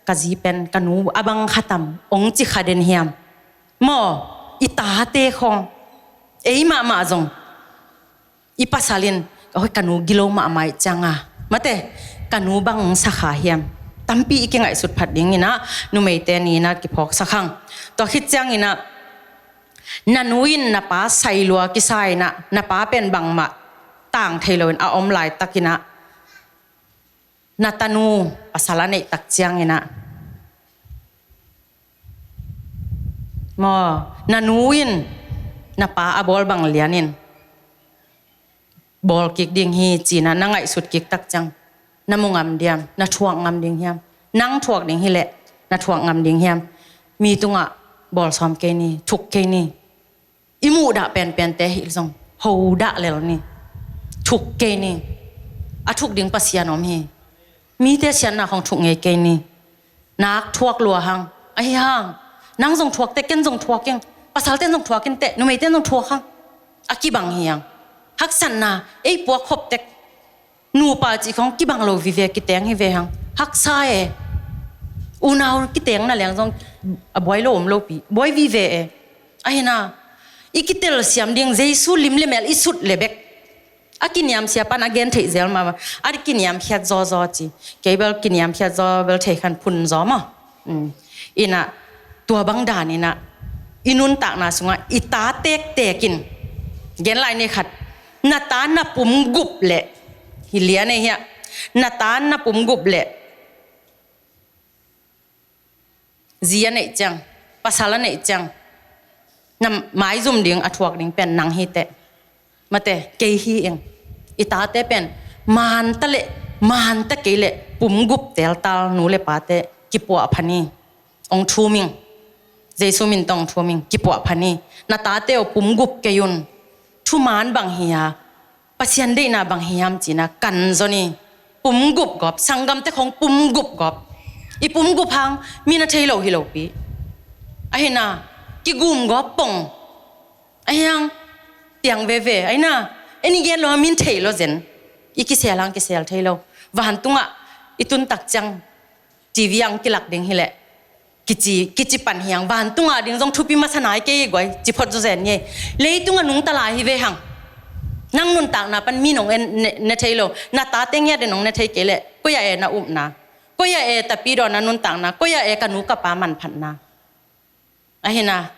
ka zi pen ka nu a bang khatam ong ci kha den hiam? Maw, i tate khawng, ei mahmah zong i pasal in, "Oi, ka nu gilo mahmah ih cianga, mate, ka nu bang sa kha hiam?" Tampi i kingaihsut phat dinginah numeite ni inah kiphawksak hang. Tua khit cianginah na nu in na pa sai lua kisa inah, na pa pen bangmah tang thei loin a om laitakinah na tanu pasal a neih tak cianginah, maw, na nu in na pa a bawl bang lianin bawl kik ding hi cinah na ngaihsut kik tak ciang, na mu ngam diam? Na thuak ngam ding hiam? Nang thuak ding hileh na thuak ngam ding hiam? Mi tungah bawl sawm kei ni, thuk kei ni. I muhdah penpente hi zong hodah lel ni. Thuk kei ni. A thuk ding Pasian om hi. Mite siatna khong thuk ngei kei ni. Nak thuak lua hang. Ahi hang, nang zong thuak teh, ken zong thuak ing. Pasalten zong thuak in teh, numeiten zong thuak hang. A kibang hi hang. Haksatna ei puak khop tek. Nupa cih khong kibang lo vive, kiteng hi ve hang. Haksa e. Unau kiteng na leng zong a buai lo om lopi, buai vive e. Ahina, i kitel siam ding Jesu lim le mel i sut le bek. A kiniam siapan a gen theih zel mah, a kiniam khiat zawzaw ci. Kei bel kiniam khiat zaw bel thei khan phun zaw maw. Inah, tua bang dan inah i nuntakna sungah i ta tektek in, gen lai ni khat, na ta na pum gup leh, hi lian ei hiah, na ta na pum gup leh zi a neih ciang, pasal a neih ciang, na maizum ding a thuak ding pen nang hi teh. Mate, kei hi ing. I tate pen manta le manta kei le pum gup teltal nu le pate kipuah pha ni. Ong thum ing. Jesu min tawh ong thum ing, kipuah pha ni. Na tate aw pum gup kei un. Thuman bang hi a, Pasian deihna bang hiam cina kan zaw ni. Pum gup gawp, sanggamte khong pum gup gawp. I pum gup hang mi na thei lo hi lopi. Ahina, kigum gawp pong. Ahiang, tiang veve, ahina, en i gen lo hang min thei lo zen. I kisel hang kisel thei lo. Vantungah i tun tak ciang TV ang kilak ding hileh kici, kici pan hiang, vantunga ding zong thupi masa nai kei guai, ci phot zo zen nge. Leitunga nungta lai hi ve hang. Nang nuntakna pan mi nong en ne, ne thei lo. Na tate ngiat in nong ne thei kei leh, koi a e na upna? Koi a e tapidaw na nuntakna? Koi a e ka nu ka pa manphatna? Ahina,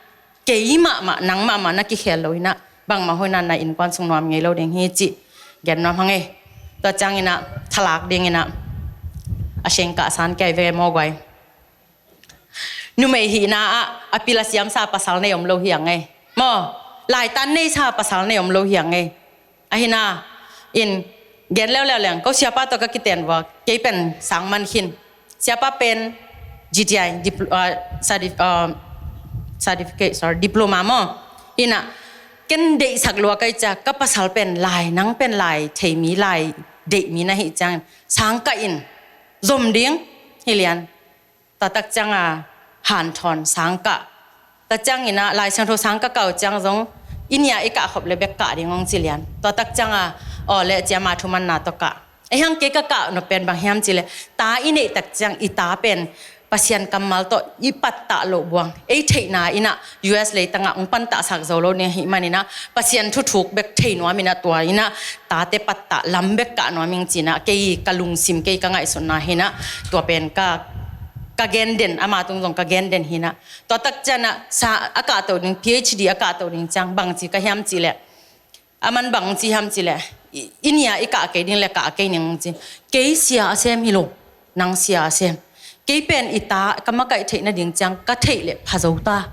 kei mahmah, nang mahmah na kikhel lo hinah, bangmah hoina na innkuan sung nuam ngei lo ding hi cih gen nuam hang e. Tua cianginah, thalak dinginah, a sengkah san kei ve maw guai. Numei hihna ah a pil a siamsa pasal nei om lo hi ang e. Maw, laitan neisa pasal nei om lo hi ang e. Ahina, in gen leuleu leng, ko siapa tawh ka kiten vua, kei pen sang man khin. Siapa pen G T I, dipl-, ah, certif-, ah, certificate, sorry, diploma maw. Ina, ken deihsak lua kai cia, ka pasal pen lai, nang pen lai, theimi lai, deih mi na hih ciangin sangkah in zom ding hi lian. Tua tak cianga hanthawn sangkah. Tua ciangin ah Lai Siangtho sangkah kah uh ciang zong i nia i kah khop le bek kah ding hong ci lian. Tua tak cianga aw le cia ama thumanna tawh kah. Ei hang kei ka kah nop pen bang hiam cih leh ta i neih tak ciang i ta pen Pasian kammal tawh i pattah loh buang. Ei theihna in ah U S leitangah hong pattahsak zo lo ding ahih manin ah Pasian thuthuk bek thei nuam in ah tua in ah tate pattah lam bek kah nuam ing ci in ah kei ka lungsim kei ka ngaihsutna hi in ah tua pen ka, ka gen den, ama tung zong ka gen den hi in ah. Tua tak ciang ah sa a kahto ding, P H D a kahto ding ciang bangci ka hiam cih leh, a man bang ci hiam cih leh, i, i nia i kah kei ding le kah kei ning ci. Kei sia a sem hi lo, nang sia a sem. Kei pen i ta ka makaih theih nading ciang ka theih le pha zo ta.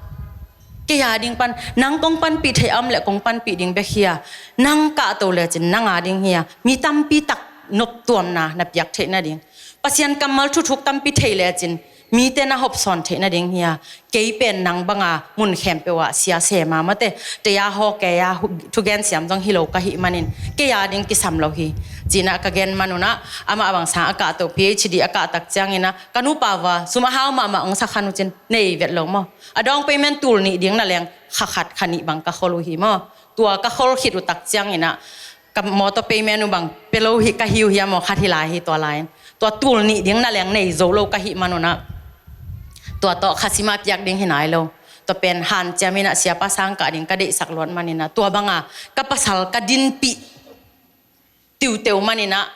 Kei a ding pan, nang kong panpih theih a om le kong panpih ding bek hi a. Nang kahto le cin nang a ding hi a. Mi tampi tak noptuamna na piak theih nading. Pasian kammal thuthuk tampi thei le cin mite na hopsawn theih nading hi a. Kei pen nang banga mun khempeuh ah sia sem a mate, tei a haw kei a hu-, thugen siam zong hi lo ka hih manin kei a ding kisam lo hi. Ci in ah ka gen man un ah amah bang sang a kahto, P H D a kah tak ciangin ah ka nupa va sum a hau mahmah hong sa khan uh cin nei vet lo maw. A down payment tul nih ding na leng kha khat kha nih bang ka khol uh hi maw. Tua ka khol khit uh tak ciangin ah ka motor payment uh bang pia lo hi ka hi uh hiam aw, khat hi lai hi tua lai in. Tua tul nih ding na leng nei zo lo ka hih man un ah tua tawh kha sim a piak ding hi nai lo. Tua pen hanciam in ah siapa sangkah ding ka deihsak luat manin ah tua banga ka pasal ka dinpih tiuteu manin ah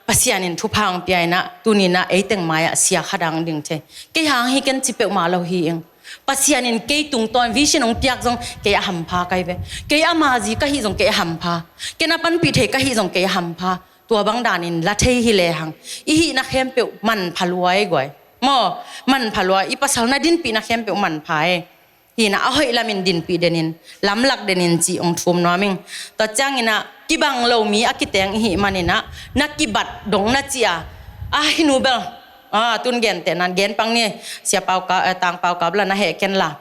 Pasian in thupha hong pia in ah tuni in ah ei teng mai-ah sia kha dang ding thei. Kei hang hi ken ci peuhmah lo hi ing. Pasian in kei tungtawn vision hong piak zong kei a hampha ka hi ve. Kei ama zi ka hih zong kei a hampha. Ken a panpih thei ka hih zong kei a hampha. Tua bang danin la thei hi lehang i hihna khempeuh manpha lua ei guai. Maw, manpha lua, i pasal na dinpihna khempeuh manpha ei. Hi in ah a hoih lamin dinpih denin, lamlak denin cih hong thum nuam ing. Tua ciangin ah kibang lo mi a kiteng i hih manin ah na kibat dong na ci a. A hi nu bel, a tun gentehna gen pang ni, Sia Pau Kap, eh, Tang Pau Kap la na heh ken la.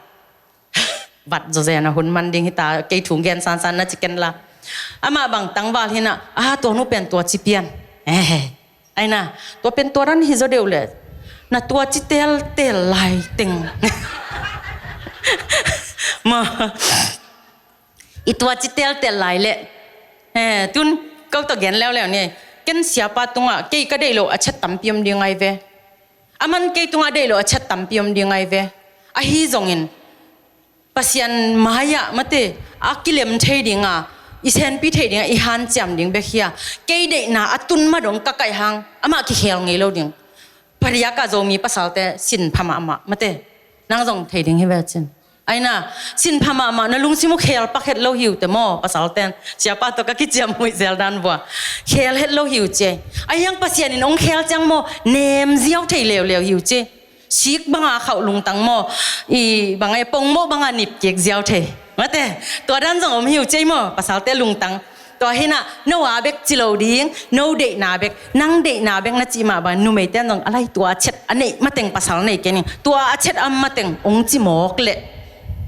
Vat zawzen a hun man ding hi ta, kei thu gen sansan na ci ken la. Amah bang tangval hi in ah, a tua nu pen tua ci pian. Eh, ai na, tua pen tua dan hi zaw deuh le. Na tua ci teltel lai teng. Ma, i tua ci teltel lai le. Eh, tun ko tawh gen leuleu ni. Ken siapa tungah kei ka deih lo a chet tampi om ding ai ve. A man kei tungah deih lo a chet tampi om ding ai ve. Ahi zongin Pasian mai-ah mate, a kilem thei dinga, i senpi thei dinga, i hanciam ding bek hi a. Kei deihna a tun ma dong ka kaih hang amah kikhel ngei lo ding. Pariak a Zomi pasalte sin pha mahmah mate, nang zong thei ding hi ve cin. Ai na, sin pha mahmah, na lungsim uh khel pak het lo hi uh te maw, pasalten. Siapa tawh ka kiciam huih zel dan vua. Khel het lo hi uh ci. Ai hiang Pasian in hong khel ciang maw, nem ziau thei leuleu hi uh ci. Sik banga khauh lungtang maw, i banga pongmoh banga nip kik ziau thei. Mate, tua dan zong om hi uh ci maw, pasalte lungtang. Tua hi in ah, no a bek ci lo ding, no deihna bek, nang deihna bek na cih mah bang, numeite in zong a lai tua a chet a neih mateng pasal nei kei ning, tua a chet a om mateng hong ci mawk leh.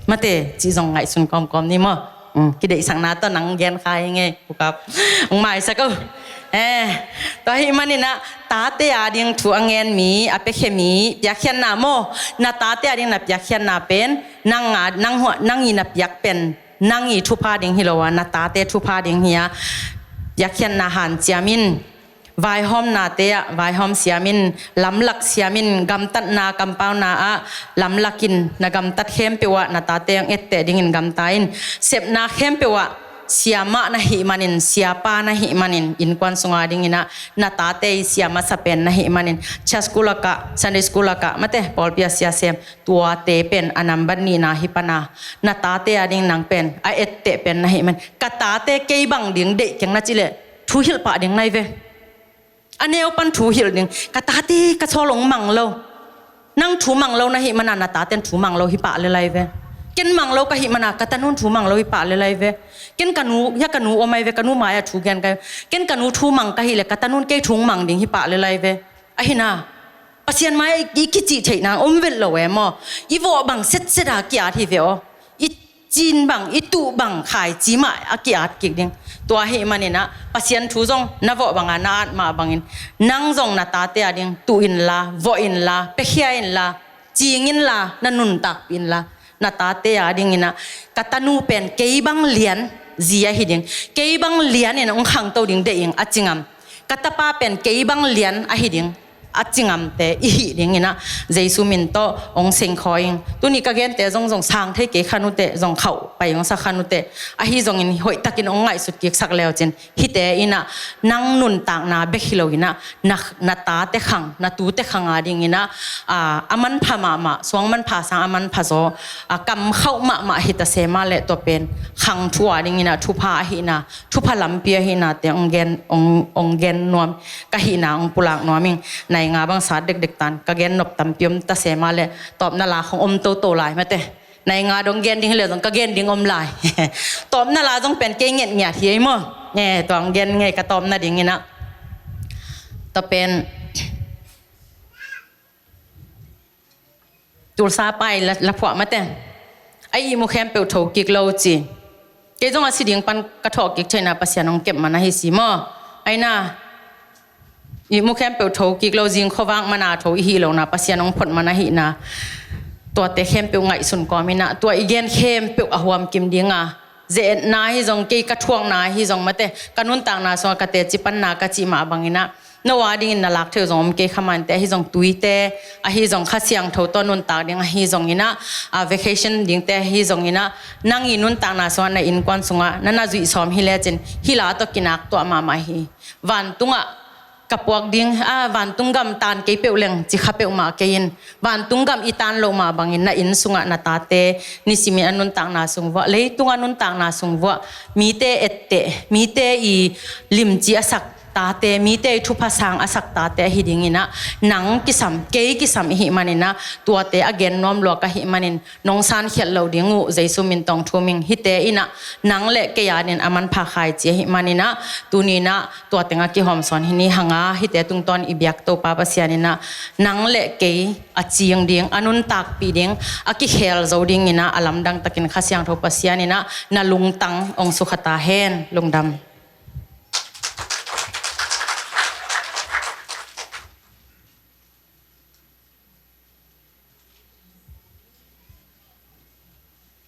Mate, cih zong ngaihsun kawmkawm ni maw. Um, kideihsakna tawh nang gen kha hi ngei, Pu Kap. Hong maisak o. Eh, tua ahih manin ah, tate a ding thu a ngen mi, a piakhia mi, piakkhiatna maw, na tate a ding na piakkhiatna pen, nang a, nang hua, nang i na piak pen, nang i thupha ding hi lo a, na tate thupha ding hi a, piakkhiatna hanciam in, vaihawmnate ah vaihawm siam in, lamlak siam in, gamtatna kampauna ah lamlak in, na gamtat khempeuh ah na tate hong etteh dingin gamta in, sepna khempeuh ah siamah na hih manin, siapa na hih manin, innkuan sunga dingin ah na tate i sia masa pen na hih manin, church school ah kah, Sunday school ah kah, mate, pawlpi a sia sem, tuate pen a nambat nihna hi pana, na tate a ding nang pen a etteh pen na hih man. Ka tate kei bang ding deih keng na cih leh, thu hilh pah ding nai ve. A neu pan thu hilh ding. Ka tate ka sawl hong mang lo. Nang thu mang lo na hih mana na taten thu mang lo hi pah le lai ve. Ken mang lo ka hih mana ka tanun thu mang lo hi pah le lai ve. Ken ka nu, hia ka nu om ai ve, ka nu mai-ah thu gen ka. Ken ka nu thu mang ka hih leh ka tanun kei thu mang ding hi pah le lai ve. Ahi na, Pasian mai i kicih theih nang om vet lo e maw. I vawh bang setset a ki-at hi ve aw. I cin bang, i tuh bang khaici mah a ki-at kik ding. Tua ahih manin ah Pasian thu zong na vawh banga na at mah bangin, nang zong na tate ading tu inla, vawh inla, piakhia inla, cing inla, na nuntakpih inla, na tate adingin ah, ka tanu pen kei bang lian zi ahi ding, kei bang lianin hong khangto ding deih ing a ci ngam, ka tapa pen kei bang lian ahi ding a ci ngamte i hih dingin ah Jesu min tawh hong seng khawi ing. Tuni ka gente zong zong sang thei kei kha nuteh, zong khauh pai hong sa kha nuteh, ahi zongin hoihtakin hong ngaihsut kiksak leucin, hihte in ah nang nuntakna bek hi loin ah, na, na tate khang, na tute khang adingin ah, a, a manpha mahmah, suang manpha sang a manpha zaw, a, kam khauh mahmah hi ta se mah leh tua pen khang thu adingin ah thupha ahihna, thupha lampi ahihnate hong gen, hong, hong gen nuam, ka hihna hong pulak nuam ing. Nai nga bang sat dekdek tan, ka gen nop tampi om ta se mah leh tawpna la khong om toto lai mate. Nai nga dong gen ding hi leh zong ka gen ding om lai. Tawpna la zong pen kei nget ngiat hi ei maw. Eh, tua hong gen ngei ka tawpna dingin ah. Tua pen Tulsa pa i la, la phuah mate. A ihmu khempeuh tho kik lo ci. Kei zong a si ding pan ka thawh kik theihna Pasian hong kep man ahi si maw. Aina, ihmu khempeuh tho kik lo, zing khuavak mana tho i hih lohna Pasian hong phot man ahihna, tuate khempeuh ngaihsun kawmin ah, tua i gen khempeuh a huam kim dinga, ze-etna ahi zong, kei ka thuakna ahi zong mate, ka nuntakna sungah ka teci panna ka cih mah bangin ah, no adingin na lak thei uh zong om kei kha mah inteh, ahi zong tuite, ahi zong Kha Siangtho tawh nuntak ding ahi zongin ah, a, vacation dingte ahi zongin ah, nang i nuntakna sungah, na innkuan sungah na na zuih sawm hi lecin, hih la tawh kinak tuah mahmah hi. Vantungah ka puak ding, a, vantung gam tan kei peuh leng ci kha peuhmah kei in, vantung gam i tan loh mah bangin na inn sungah na tate nisimin a nuntakna sung vuah, leitung a nuntakna sung vuah, mite etteh, mite i limci a sak tate, mite i thupha sang a sak tate ahi dingin ah, nang kisam, kei kisam i hih manin ah, tuate a gen nuam lua ka hih manin, nong sankhiat loh ding uh Jesu min tawh thum ing. Hihte in ah nang le kei adingin a manpha khai ci ahih manin ah, tuni in ah tua tengah kihawmsawn hi ni hang a, hihte tungtawn i biak Topa Pasian in ah, nang le kei a cing ding, a nuntakpih ding, a kikhel zo dingin ah, a lamdang takin Kha Siangtho Pasian in ah na lungtang hong sukha ta hen. Lungdam.